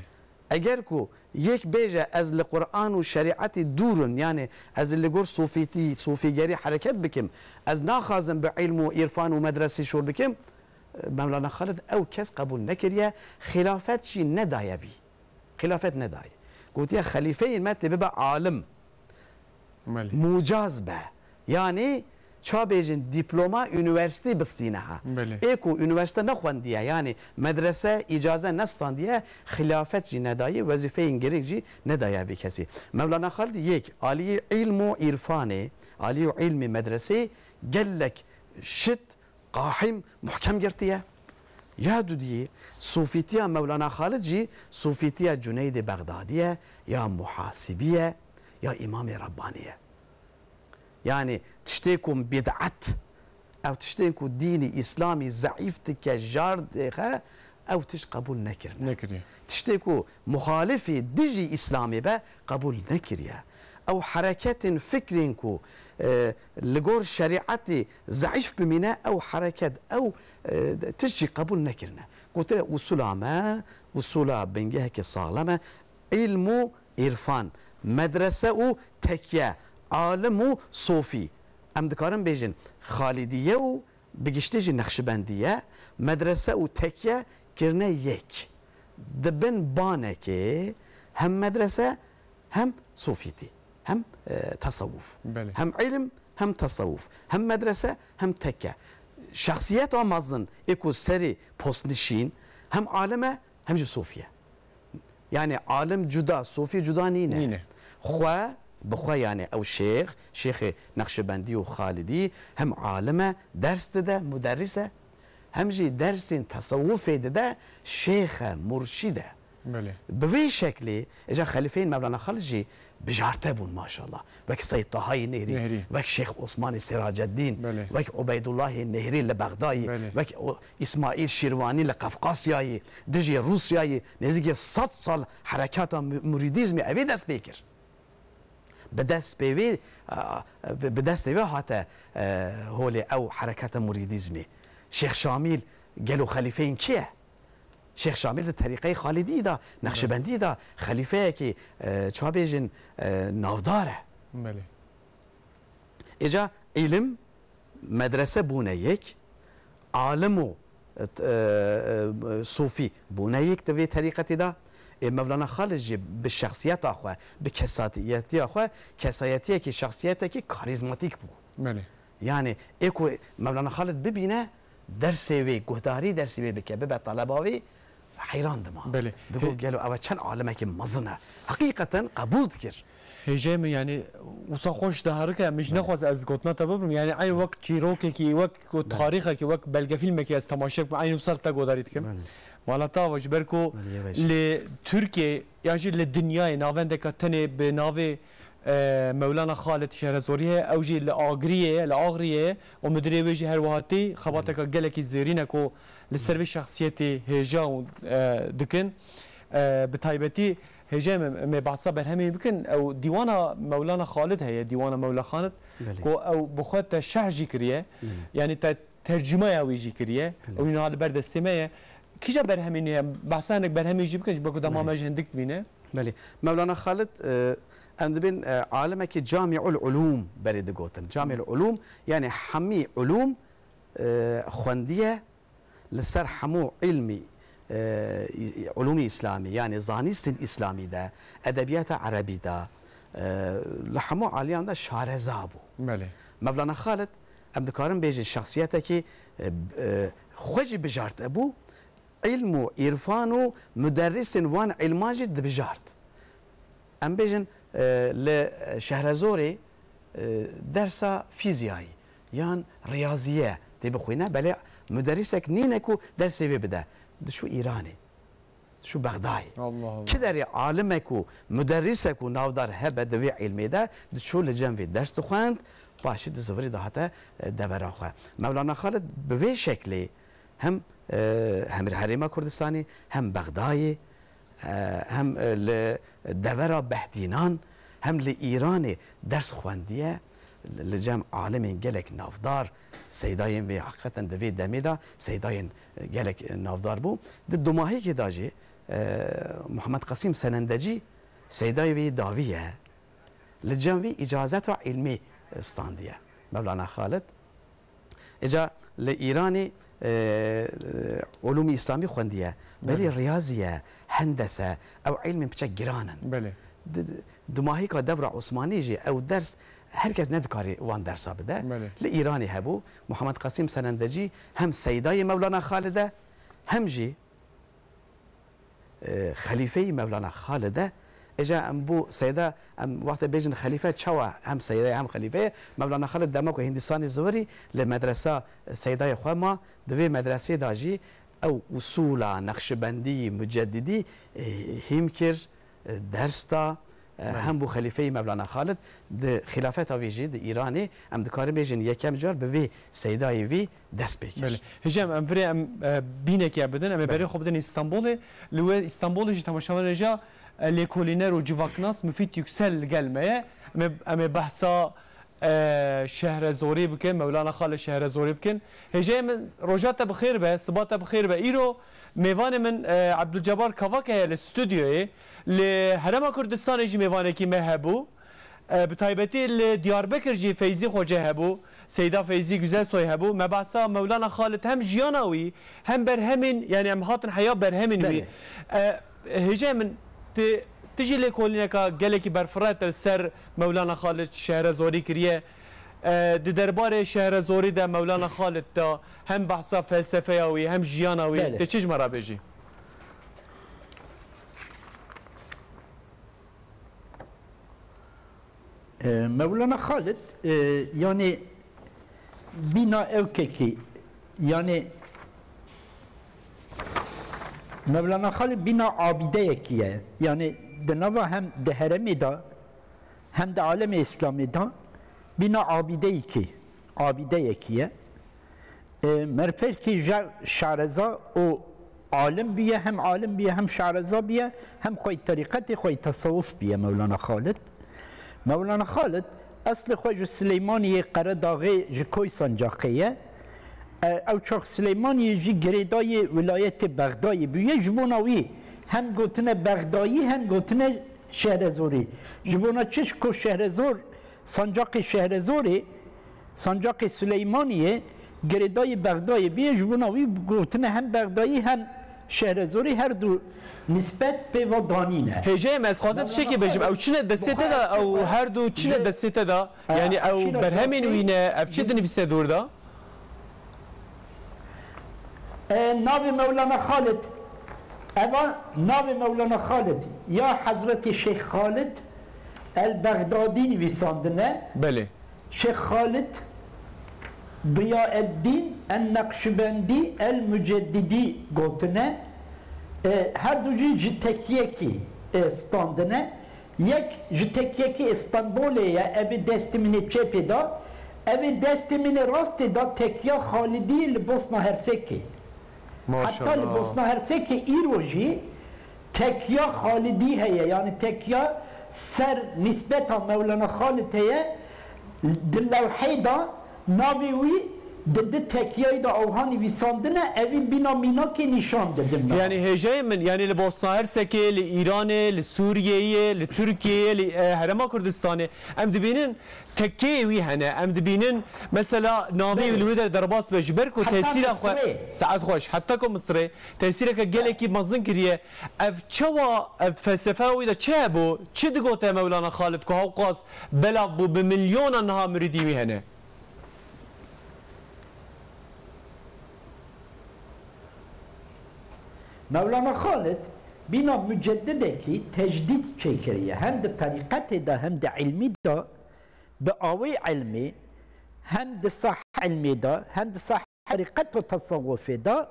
Eger ku yek bêje, ez li Qur'an û şerîetî dûr im, yanî ez li gor sofîtî, sofîgerî hereket bikim, ez naxwazim bi îlm û îrfan û medresî şor bikim, Mewlana Xalid ew kes qebûl nekiriye, xilafet jî nedaye vî. Xilafet nedayê. Gotiye, xelîfeyên me tê bibe alim. Belê. Mucaz be. Yanî, ça bêjin, dîploma unîversîtî bistîne ha. Belê. Ê ku unîversîte nexwendiye, yanî medrese îcaze nestandiye, xilafet jî nedayê, wezîfeyên girîng jî nedaye vî kesî. Mewlana Xalid yek, aliyê îlm û îrfanê, aliyê îlmê medresê gelek şit qahîm, muhkem girtiye. Ya dudiyê, sofîtiya Mewlana Xalid jî sofîtiya Cuneydê Bexdadî ye, ya Muhasibî ye, ya Îmamê Rebbanî ye. Yanî tiştê ku bid'et, ew tiştên ku dînî îslamî zeîf dike, jar dixe, ew tişt qebûl nekirine. Nekiriye. Tiştê ku muxalifî dijî îslamê be, qebûl nekiriye. Ew hereketên fikrên ku, e, li gor şerîetê zeîf bimîne, ew hereket, ew, e, tişt jî qebûl nekirine. Gotire, usula me, usula bingeheke saxlem e, îlm û îrfan, medrese û tekye, alim û sofî. Em dikarin bêjin, Xalidîye û bi giştî jî Neqşibendî ye, medrese û tekye kirine yek. Di bin banekê hem medrese, hem sofîtî, hem, e, tesewuf. Belê. Hem îlim, hem tesewuf, hem medrese, hem tekke. Şexsiyeta mezin ê ku serê postnişîn hem alim e, hem jî sofî ye. Yanî alim cuda, sofî cuda nîne. Nîne. Xwe, bi xwe, yanî ew şêx, şêxê Neqşibendî û Xalidî hem alim e, ders dide, muderris e, hem jî dersên tesewufê dide, şêx e, murşîd e. Belê. Bi vê şeklê, îca xelîfeyên Mevlana Xalid jî bijarte bûn maşallah. Wek Seyyid Tahayê Nehrî, Nehrî. Wek Şêx Osmanê Siraceddîn, Belê. Wek Ubeydullahê Nehrî li Bexdayê, Belê. Wek o-, Îsmaîl Şîrvanî li Qefqasyayê, dijî Rûsyayê, nêzîkî sed sal herekata mu-, murîdîzmê evê dest pê kir. Bi dest pê wê, a, bi, bi destê wê hate, e, holê ew hereketa murîdîzmê. Şêx Şamîl gelo xelîfeyên kî ye? Şêx Şamîl di terîqeyê Xalidî de, Neqşibendî de xelîfeyekî, e, ça bêjin, e, navdar e. Belê. Îca îlim, medrese bûne yek, alim û, e, e, sofî bûne yek di vê terîqetê de. Ê Mevlana Xalid jî bi şexsiyeta xwe, bi kesayetiya xwe, kesayetiyekî, şexsiyetekî karîzmatîk bû. Belê. Yanî ê ku Mevlana Xalid bibîne, dersê wê, guhdarî dersê wê bike, bibe taleba wê, heyran dima. Belê. Digot, Hê- gelo ew çend alimekî mezin e. Heqîqeten qebûl dikir. Hêjayê min, yanî, wisa xweş diherike, min jî Belê. Nexwaz ez gotina te bibim. Yanî eyn wek çîrokekî, wek ku Belê. Tarîxekî, wek belgefîlmekî ez temaşe dikim, eyn wisa li te guhdarî dikim. Belê. Mala te ava ji ber ku Belê, yê veş. Li Tirkiyeyê ya jî li dinyayê navendeke tenê bi navê, e, Mewlana Xalid Şehrezorî heye, ew jî li Agiriyê ye, li Agiriyê ye û mudirê wê jî her wiha tê, xebateke gelekî zêrîn e ku li ser vê şexsiyetê hêja û, e, dikin. E, bi taybetî hêja em, em ê behsa berhemê bikin, ew dîwana Mewlana Xalid heye, dîwana Mewla Xalid, Belê. Ku ew bi xwe te şerh jî kiriye, Belê. Yanî te tercûmeya wî jî kiriye. Belê. Ew niha li ber destê me ye. Kîja berhemên heye? Behsa hinek berhemê jî bikin, ji bo ku dema Belê. Me jî hindik dibîne. Belê. Mewlana Xalid, e, em dibên, e, alimekî Camîul Ulûm berê digotin. Camîul Ulûm, yanî hemî ulûm, e, xwendiye, li ser hemû îlmî, e, ulûmî îslamî, yanî zanîstên îslamî de, edebiyata erebî de, e, li hemû aliyan de şareza bû. Belê. Mevlana Xalid, em dikarin bêjin şexsiyetekî, e, e, xwe jî bijartibû, îlm û îrfan û muderrisên wan îlman jî dibijart. Em bêjin, e, li Şehrezorê, e, dersa fîzyayî yan riyaziye tê bixwîne, belê muderrisek nîne ku dersê vê bide. Diçû Îranê, diçû Bexdayê. Allah Allah. Çi derê alimek û muderrisek û navdar hebe di vê îlmê de, diçû li cem vê ders dixwend, paşî di zivirî dihate, e, devera xwe. Mewlana Xalid bi vê şeklê hem, e, hem li Herêma Kurdistanê, hem Bexdayê, e, hem, e, li devera Behdînan, hem li Îranê ders xwendiye, li cem alimên gelek navdar, seydayên vê heqîqeten di vê demê de seydayên, e, gelek navdar bû. Di dumahîkê de jî, e, Muhammed Qasîm Senendecî seydayê wî dawî ye. Li cem vî îcazeta îlmî standiye. Mevlana Xalid. Îca li Îranê, e, e, ulûmî îslamî xwendiye. Belê. Belê riyaziye, hendese, ew îlmên piçek giran in. Belê. Di, di, dumahîka devra Osmanî jî ew ders her kes nedikare wan dersa bide. Belê. Li Îranê hebû. Muhammed Qasîm Senendecî hem seydayê Mewlana Xalid e, hem jî e, xelîfeyî Mevlana Xalid e. Îca em bo seyda, em wextê bêjin xelîfe çawa hem seyda ye hem xelîfe ye. Mevlana Xalid dema ku Hindistanê zivirî li medresa seydayê xwe ma, di vê medresê de jî ew usûla Neqşibendî, Mucedidî, e, hîm kir, e, ders da, e, Belê. Hem bo xelîfeyî Mevlana Xalid, di xilafeta vî jî di Îranê, em dikarin bêjin yekem car bi vê seydayê vî dest pê kir. Belê. Hêja em, em virê em, e, bînekê bidin, em ê Belê. Berê xwe bidin Îstanbulê. Li wê Îstanbulê jî temaşevanê hêja, e, lêkolîner û civaknas Mufîd Yüksel li gel me ye. Em ê, em ê behsa, e, Şehrezorî bikin, Mewlana Xalid Şehrezorî bikin. Hêjayê min, roja te bi xêr be, siba te bi xêr be. Îro mêvanê min, e, Ebdulcebar Kavak heye li stûdyoyê. Li Herêma Kurdistanê jî mêvanekî me hebû. E, bi taybetî li Diyarbekir jî Feyzî Xoce hebû, Seyda Feyzî Güzelsoy hebû. Me behsa Mewlana Xalid hem jiyana wî, hem berhemên, yanî em hatin heya berhemên wî. Belê. E, hêjayê min, ti, ti jî lêkolîneka gelekî berfireh li ser Mewlana Xalid Şehrezorî kiriye. E, di derbarê Şehrezorî de Mewlana Xalid de hem behsa felsefeya wî, hem jiyana wî, Belê. Ti çi ji me re bêjî? E, Mewlana Xalid, e, yanî bîna ew kekî, yanî Mewlana Xalid bîna abîdeyekî ye. Yanî di nava hem di heremê de, hem di alemê Îslamê de bîna abîdeyekî, abîdeyekî ye. E, merfekî je şareza û alim bûye, hem alim bûye, hem şareza bûye, hem xwey terîqetê, xwey tesewuf bûye Mewlana Xalid. Mewlana Xalid eslê xwe ji Silêmaniyê Qeredaxê ji Koy Sancaqê ye. E, ew çax Silêmaniyê jî girêdayê wilayetê Bexdayê bûye. Ji bona wî hem gotine Bexdayî hem gotine Şehrezorî. Ji bona çi? Ji ku Şehrezor Sancaqê Şehrezorê, Sancaqê Sileymaniyê girêdayî Bexdayê bîye, ji bona wî gotine hem Bexdayî hem Şehrezorî her du nisbet pê ve danîne. Hêjayê me, ez xwazim tiştekê bêjim. Ew çine destê te de, ew her du çine destê te de? Yanî ew berhemên wî ne, ev çi dinivîse dor de? E, navê Mewlana Xalid. Eva navê Mewlana Xalid ya Hezretî Şêx Xalid el Bexdadî nivîsandine. Belê. Şêx Xalid Diyaeddîn en Neqşibendî el Muceddidî gotine. E, her du jî ji tekiyekî, e, standine. Yek ji tekiyekî Îstanbulê ye, ev ê destê min ê çepê da, ev ê destê min ê rastê da tekiya Xalidiyê li Bosna Hersekê. Heta li Maşallah. Bosna Hersekê îro jî tekiya Xalidî heye, yanî tekiya ser nisbeta Mewlana Xalid heye, di lewhê da navê wî Di di tekiyayî de awha nivîsandine, evî bîna mînakê nîşan didin me. Yani hêjayê min, yani li Bosna Hersekê, li Îranê, li Sûriyeyê, li Tirkiyeyê, li, e, Herêma Kurdistanê, em dibînin tekkeyê wî hene, em dibînin mesela navê Belê. Li wê der derbas be, ji ber ku Heta tesîra xwe, Misirê. Saet xweş, heta ku Misirê, tesîreke gelekî mezin kiriye. Ev çawa, ev felsefa wî de çi hebû, çi digote Mewlana Xalid ku hewqas belav bû, bi milyonan niha mirîdî wî hene? Mewlana Xalid bîna muceddidekî tecdîd çêkiriye. Hem di terîqetê de hem di ilmî de, di awê ilmî, hem di sah ilmî de, hem di sah terîqet û tesewufê de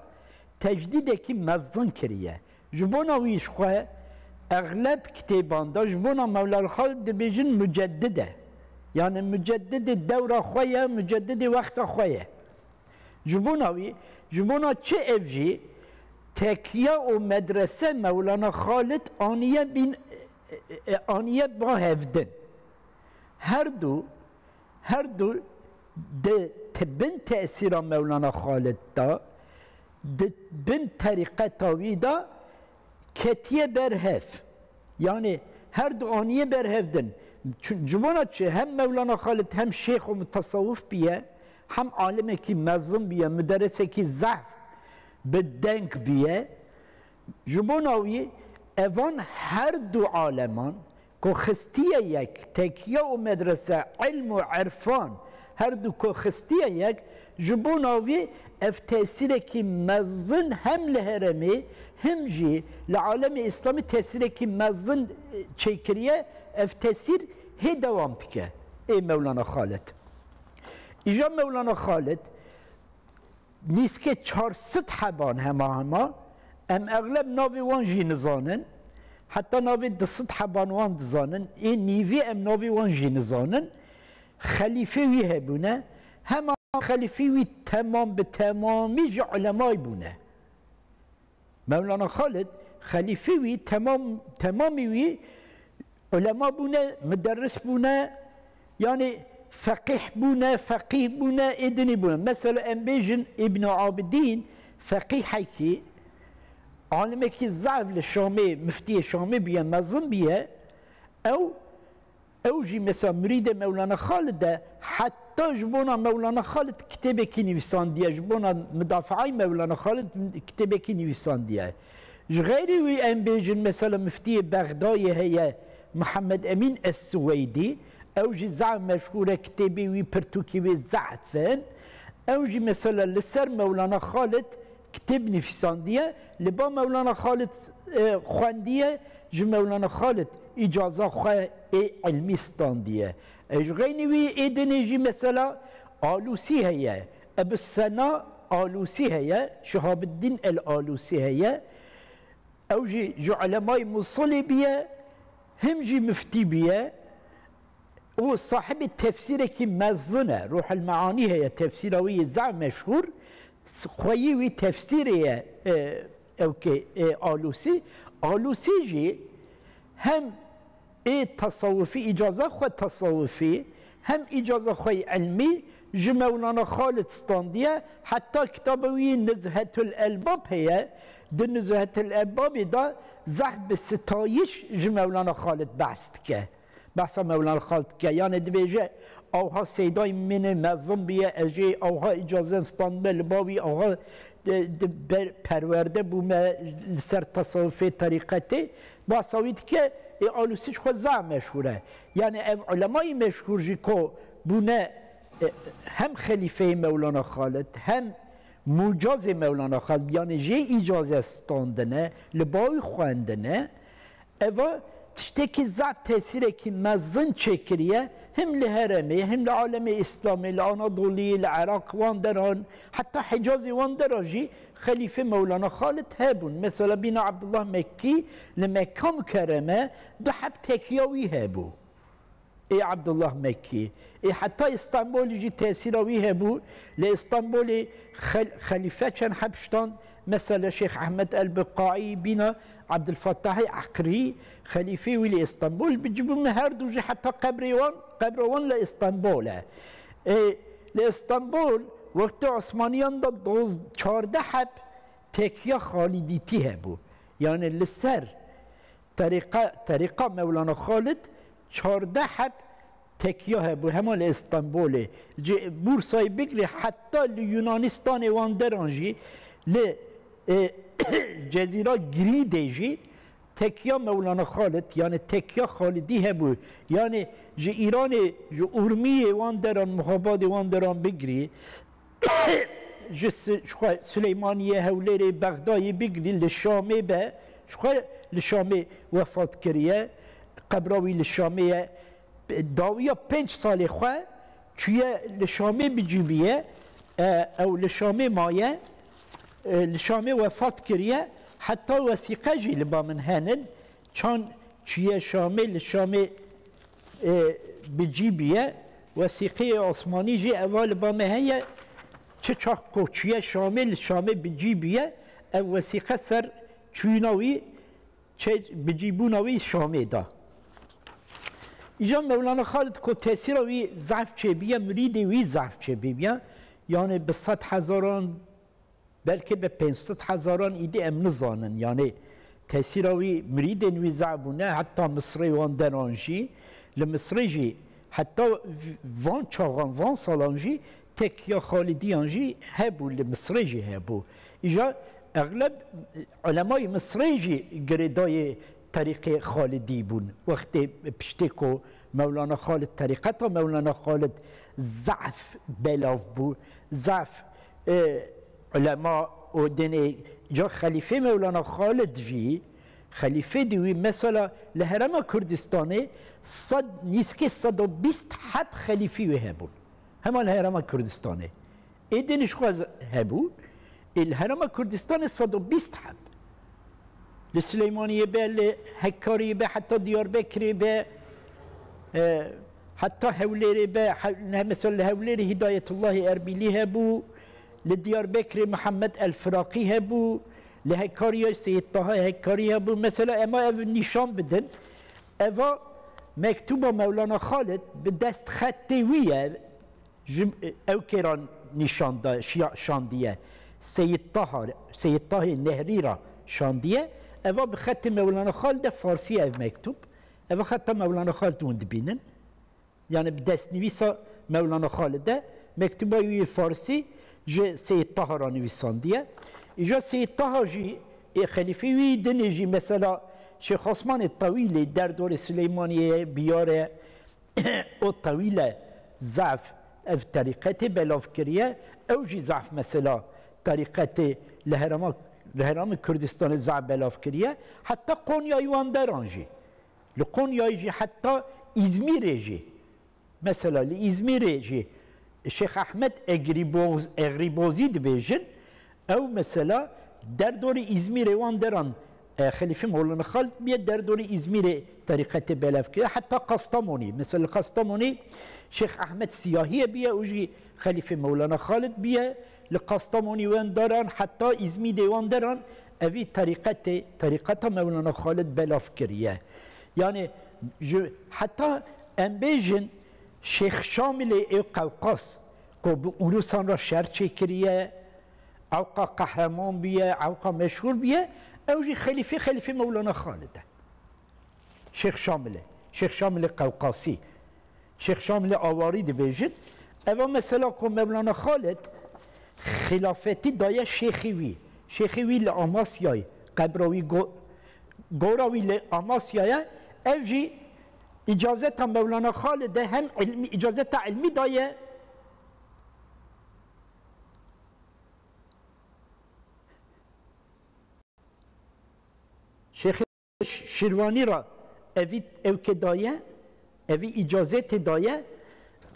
tecdîdekî mezin kiriye. Ji bona wî ji xwe exleb kitêban de ji bona Mewlana Xalid dibêjin muceddid e. Yani muceddidê dewra xwe ye, muceddidê wexta xwe ye. Ji bona wî, ji bona çi ev jî tekiya û medrese Mewlana Xalid aniye bîn, e, e, aniye ba hevdin. Her du, her du di te-, bin tesîra Mewlana Xalid de, di bin terîqeta wî de ketiye ber hev. Yani her du aniye ber hev din. Çi-, ji bona çi hem Mewlana Xalid hem şêx û mutasawif biye, hem alimekî mezin biye, muderrisekî zehf bi deng biye. Ji bona wî evan her du aleman ku xistiye yek, tekiya û medrese, ilm û irfan, her du ku xistiye yek, ji bona wî ev tesîrekî mezin hem li herêmê, him jî li alemê Îslamî tesîrekî mezin, e, çêkiriye, ev tesîr hê dewam dike. Ê Mewlana Xalid. Îja Mewlana Xalid, nîskê çar sed heban hema hema, em exleb navê wan jî nizanin, heta navê du sed heban wan dizanin, ê nîvê em navê wan jî nizanin. Xelîfê wî hebûne, hema xelîfê wî temam bi temamî ji ulemay bûne. Mewlana Xalid, xelîfê wî, temam, temamî wî ulema bûne, muderris bûne, yani feqîh bûne, feqîh bûne, ê dinî bûne. Mesela em bêjin Îbn Abidîn, feqîhekî, alimekî zaf li Şamê, miftiyê Şamê bûye, mezin bûye, ew Ew jî mesela mirîdê Mewlana Xalid e, heta ji bona Mewlana Xalid kitêbekî nivîsandiye, ji bona midafaay Mewlana Xalid kitêbekî nivîsandiye. Ji xeyrî wî em bêjin mesela miftiyê Bexdayê heye, Mihemed Emîn Es-Siweydî, ew jî zaf meşhûr e, kitêbê wî, pirtûkê wî zaf in. Ew jî mesela li ser Mewlana Xalid kitêb nivîsandiye, li ba Mewlana Xalid, e, xwendiye, ji Mewlana Xalid îcaza xwe ê ilmî standiye. E, ji xeynî wî ê dinê jî mesela Alûsî heye, Ebu Sena Alûsî heye, Şihabiddîn el Alûsî heye. Ew jî ji ulemayê Musulê biye, him jî miftî biye. Û sahibê tefsîrekî mezin e, Ruhul Meanî heye, tefsîra wî yê zaf meşhûr, xweyî wî tefsîrê ye, e, ewkê, e, Alûsî. Alûsî jî hem ê tasawufî, îcaza xwe tasawufî, hem îcaza xwe yê ilmî ji Mewlana Xalid standiye, heta kitaba wî Nuzhetul Elbab heye, di Nuzhetul Elbabê de zehf bi sitayiş ji Mewlana Xalid behs dike. Behsa Mewlana Xalid dike. Yani dibêje, awha seydayê min ê mezin biye, ez jê awha îcazen standime, li ba wî awha, e, di ber-, perwerde bûme li ser tasawufê, terîqetê. Behsa wî dike, ê Alûsî ji xwe zaf meşhûr e. Yani ev ulemayê meşhûr jî ku bûne, e, hem xelîfeyê Mewlana Xalid, hem mucazê Mewlana Xalid, yani jê îcaze standine, li ba wî xwendine. Eva tiştekî zaf tesîrekî mezin çêkiriye, him li herêmê, him li alemê Îslamê, li Anadoliyê, li Iraq, wan deran, heta Hicazê wan dera jî xelîfê Mewlana Xalid hebûn. Mesela bîna Abdullah Mekkî li Mekka Mukerreme du heb tekiya wî hebû. Ê Abdullah Mekkî. Ê heta Îstanbulê jî tesîra wî hebû. Li Îstanbulê xel-, xelîfe çend heb stand, mesela Şêx Ehmed El-Biqaî, bîna Abdulfettahê Eqrî, xelîfê wî li Îstanbul, bi cibû me her du jî heta qebrê wan, qebra wan li Îstanbul e. Ê, li Îstanbul Wextê Osmaniyan de doz-, çardeh heb tekiya Xalidîtî hebû. Yani li ser terîqa, terîqa Mewlana Xalid çardeh heb tekiya hebû. Hema li Îstanbulê, ji Bursayê bigirî heta li Yunanistanê wan deran jî, li, e, Cezîra Girîdê jî tekiya Mewlana Xalid, yani tekiya Xalidî hebû. Yani ji Îranê, ji Urmiyê wan deran, Muhabadê wan deran bigirî, ji si-, ji xwe Silêmaniyê, Hewlêrê, Bexdayê bigirî, li Şamê be, ji xwe li Şamê wefat kiriye, qebra wî li Şamê ye. Dawiya pênc salê xwe çûye li Şamê bicî bûye, e, ew li Şamê maye, e, li Şamê wefat kiriye, heta wesîqe jî li ba min henin, çan çûye Şamê, li Şamê, e, bicî bûye, wesîqeyê Osmanî jî eva li ba me heye, çi çax ku çûye Şamê, li Şamê bicî bûye, ev wesîqe ser çûyîna wî, çe-, bicîbûna wî Şamê da. Îja Mewlana Xalid ku tesîra wî zehf çêbûye, mirîdê wî zehf çêbûye. Yani bi sed hezaran, belkî bi pênc sed hezaran îdî em nizanin. Yani tesîra wî, mirîdên wî zehf bûne, heta Misrê wan deran jî, li Misrê jî heta v-, van çaxan, van salan jî tekiya Xalidiyan jî hebû, li Misrê jî hebû. Îja exleb ulemayê Misrê jî girêdayê terîqê Xalidî bûn. Wextê piştê ku Mewlana Xalid, terîqeta Mewlana Xalid zehf belav bû, zehf, e, ulema û dinê ca xelîfê Mewlana Xalid jî, xelîfê di wî mesela li Herêma Kurdistanê sed, nîskê sed û bîst heb xelîfî wê hebûn. Hema li Herêma Kurdistanê. Êdî li ji xwe z-, hebû, ê li Herêma Kurdistanê sed û bîst heb. Li Silêmaniyê be, li Hekkariyê be, heta Diyarbekirê be, e, heta Hewlêrê be, he-, ne, mesela li Hewlêrê Hidayetullahê Erbîlî hebû, li Diyarbekirê Mihemed El Firaqî hebû, li Hekkariyê Seyîd Taha Hekkarî hebû. Mesela ema ev nîşan bidin, eva mektuba Mewlana Xalid bi destxetê wî ye. Ji, ew kêran nîşan da, şiya-, şandiye. Seyîd Taha, Seyîd Tahê Nehrî ra şandiye. Eva bi xetê Mewlana Xalid e, farsî ye ev mektûb. Eva xeta Mewlana Xalid hûn dibînin. Yani bi destnivîsa Mewlana Xalid e. Mektûba wî yê farsî ji Seyîd Taha ra nivîsandiye. Îja Seyîd Taha jî, ê, xelîfê wî dinê jî mesela Şêx Osmanê Tewîlê derdorê Silêmaniyê ye, Biyar e, o tewîle zaf ev terîqetê belav kiriye. Ew jî zaf mesela terîqetê li herêma, li herêmê Kurdistanê zaf belav kiriye. Heta Konyayê wan deran jî. Li Konyayê jî heta Îzmîrê jî. Mesela li Îzmîrê jî Şêx Ehmed Egrîboz-, Egrîbozî dibêjin. Ew mesela derdorê Îzmîrê wan deran, e, Xelîfê Mewlana Xalid biye, derdorê Îzmîrê terîqetê belav kiriye. Heta Kastamonî, mesela li Kastamonî Şêx Ehmed Siyahî ye biye, û jî Xelîfê Mewlana Xalid biye. Li Kastamonî wan deran, heta Îzmîrê wan deran, evî terîqetê, terîqeta Mewlana Xalid belav kiriye. Yani ji, heta em bêjin Şêx Şamilê ê Qewqas, ku bi Ûrusan re şer çêkiriye, ewqa qehreman bûye, ewqa meşhûr bûye, ew jî xelîfê, xelîfê Mewlana Xalid e. Şêx Şamilê, Şêx Şamilê Qewqasî, Şêx Şamilê Awarî dibêjin. Eva mesela ku Mewlana Xalid xilafetî daye şêxî wî. Şêxî wî li Amasyayê, qebra wî go-, gora wî li Amasyayê, ev jî îcazeta Mewlana Xalid e, hem ilmî, îcazeta ilmî daye. Şêxê Şirvanî ra evî ewkê daye, evî îcazetê daye.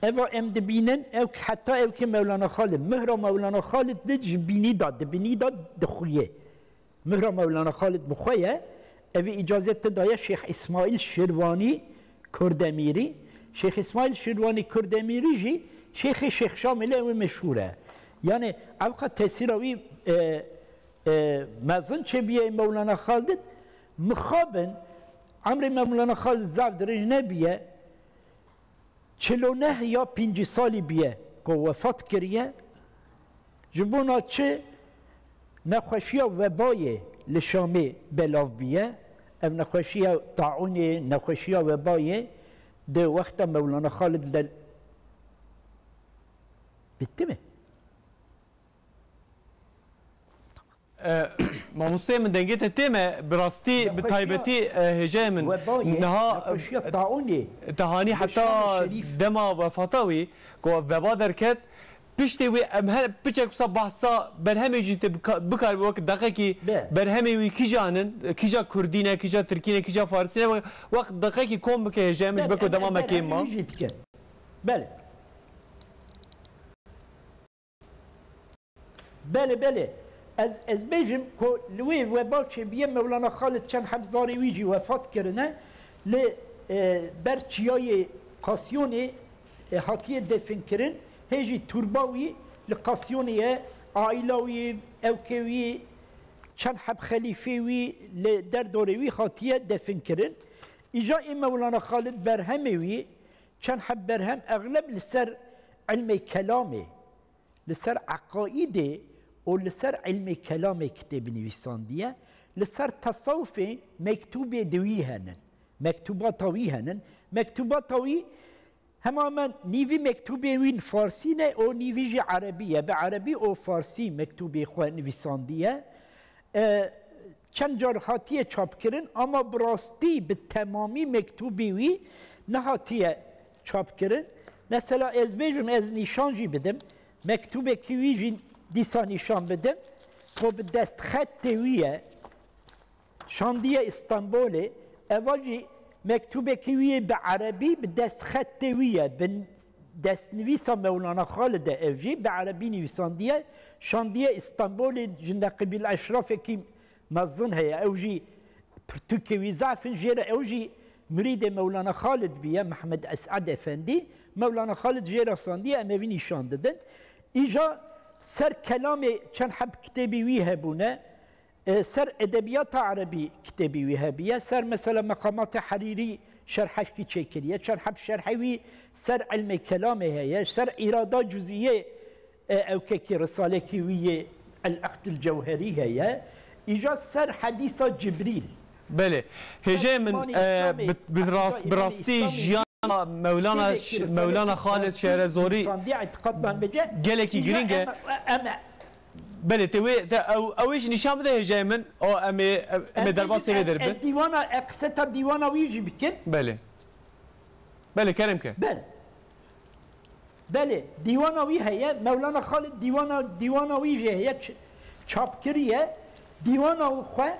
Eva em dibînin, ew heta ewkê Mewlana Xalid, mihra Mewlana Xalid di ji bînî da, di bînî da dixuye. Mihra Mewlana Xalid bi xwe ye, evî îcazet te daye Şêx Îsmaîl Şirvanî Kurdemirî. Şêx Îsmaîl Şirvanî Kurdemirî jî şêxê Şêx Şamilê ew ê meşhûr e. Yani ewqa tesîra wî, e, e, mezin çêbûye Mewlana Xalid. Mixabin emrê Mewlana Xalid zaf dirêj nebûye. Çil û neh ya pêncî salî bûye ku wefat kiriye. Ji bona çi nexweşiya webayê li Şamê belav bûye? Ev nexweşiya taûnê, nexweşiya webayê di wexta Mewlana Xalid de bitti mi? E, Mamosteyê min, dengê te tê me, bi rastî, bi taybetî, e, hêjayê min. Niha, e, te hanî heta dema wefata wî, ku veba derket, piştê wî em her piçek wisa behsa berhemê jî te bika-, bikaribî wek deqekî berhemê wî kîjan in, kîja kurdî ne, kîja tirkî ne, kîja farsî ne, wek, wek deqekî kom bike hêjayê min, ji ber ku dema me kêm ma. Belê. Belê, belê. Ez, ez bêjim ku li wê weba çêbûye, Mewlana Xalid çend heb zarê wî jî wefat kirine. Li, e, ber çiyayê Qasyonê, e, hatiye definkirin. Hê jî turba wî li Qasyonê ye. Aîla wî, ewkê wî, çend heb xelîfê wî li derdorê wî hatiye definkirin. Îja ê Mewlana Xalid berhemê wî, çend heb berhem exleb li ser ilmê kelamê, li ser eqaîdê û li ser ilmê kelamê kitêb nivîsandiye, li ser tesewufê mektûbê di wî henin, mektûbata wî henin. Mektûbata wî hema hemen nîvî mektûbê wî farsî ne û nîvî jî erebî ye. Bi erebî û farsî mektûbê xwe nivîsandiye. E, çend car hatiye çapkirin, ama bi rastî, bi temamî mektûbê wî nehatiye çapkirin. Mesela ez bêjim, ez nîşan jî bidim. Mektûbekî wî jî dîsa nîşan bidim. Ku bi destxetê wî ye. Şandiye Îstanbulê. Eva jî mektûbekî wî yê bi erebî, bi destxetê wî ye. Bi destnivîsa Mewlana Xalid e ev jî. Bi erebî nivîsandiye. Şandiye Îstanbulê ji neqîbîl eşrafekî mezin heye. Ew jî pirtûkê wî zaf in jê re. Ew jî mirîdê Mewlana Xalid bûye, Mehmed Es'ed Efendî. Mewlana Xalid jê re sandiye, em evî nîşan didin. Îja ser kelamê çend heb kitêbî wî hebûne. E, ser edebiyata erebî kitêbî wî hebiye. Ser mesela Meqamatê Herîrî şerhekî çêkiriye. Çend heb şerhê wî ser ilmê kelamê heye. Ser Îrada Cuzîyê, e, ewkekî risalekî wî yê El Eqdil Cewherî heye. Îja ser hedîsa Cibrîl. Belê. Hêjayê min, e, bi, bi rast, bi rastî jiyana Mewlana, Mewlana Xalid Şehrezorî gelekî girîng e. Belê, te wê, te ew, ew ê jî nîşan bide hêjayê min. O, em ê, em ê derbasê vê derê bin. Dîwana, e, qiseta dîwana wî jî bikin. Belê. Belê, kerem ke. Belê. Belê, dîwana wî heye. Mewlana Xalid dîwana, dîwana wî jî heye. Ç-, çap kiriye. Dîwana xwe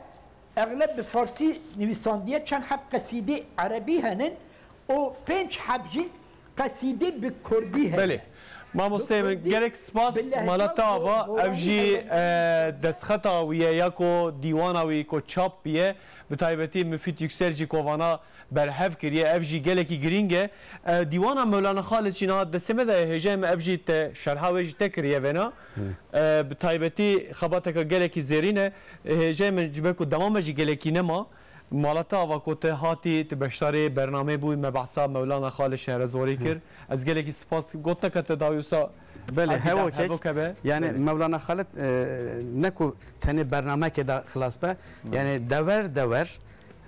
exleb bi farsî nivîsandiye. Çend heb qesîdê erebî henin. û pênc heb jî qesîdê bi kurdî heye. Belê. Mamosteyê min, gelek spas, mala te ava, ev jî, e, destxeta wî ye ya ku dîwana wî ku çap bûye, bi taybetî Mufîd Yuksel jî ku vana berhev kiriye, ev jî gelekî girîng e. E, dîwana Mewlana Xalid jî niha destê me de ye, hêjayê min, ev jî te şerha wê jî te kiriye vêna. E, bi taybetî xebateke gelekî zêrîn e. E, hêjayê min, ji ber ku dema me jî gelekî nema, Mala te ava ku te hatî, tu beşdarê bernameyê bûyî, me behsa Mewlana Xalid Şehrezorî kir. Ez gelekî spas dikim. Gotineke te dawî wisa. Belê, hevo kek. Hevo kebe. Yani Mewlana Xalid, e, ne ku tenê bernamekê de xilas be. Yani dever dever,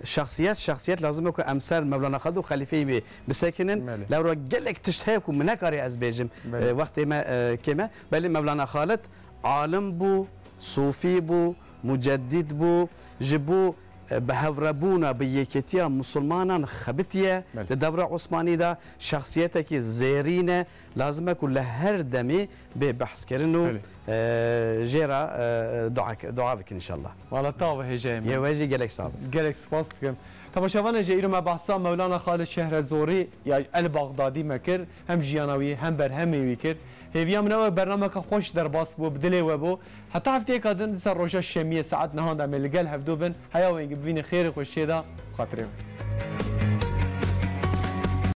şexsiyet şexsiyet lazim e ku em ser Mewlana Xalid û xelîfeyê wî bisekinin. Belê. Lewra gelek tişt heye ku min nekarî ez bêjim. Belê. E, wextê me, e, kêm e. Belê Mewlana Xalid alim bû, sofî bû, muceddîd bû, ji bo, e, bi hevrebûna, bi yeketiya misilmanan xebitiye. Belê. Di dewra Osmanî de şexsiyetekî zêrîn e, lazim e ku li her demê bê behskirin û, Belê. e, jê re, e, dua, dua bikin înşallah. Mala te ava hêjayê min. Yê we jî gelek sax bin. Gelek spas dikim. Temaşevanê, ji îro me behsa Mewlana Xalid Şehrezorî ya El Baxdadî me kir. Hem jiyana wî hem berhemê wî kir. Hêviya min ew e bernameke xweş derbas bû, bi dilê we bû. Heta hefteyeka din, di ser roja şemiyê saet nehan de em ê li gel hevdû bin. Heya wengî bivînin xêr û xweşiyê de, xatirê we.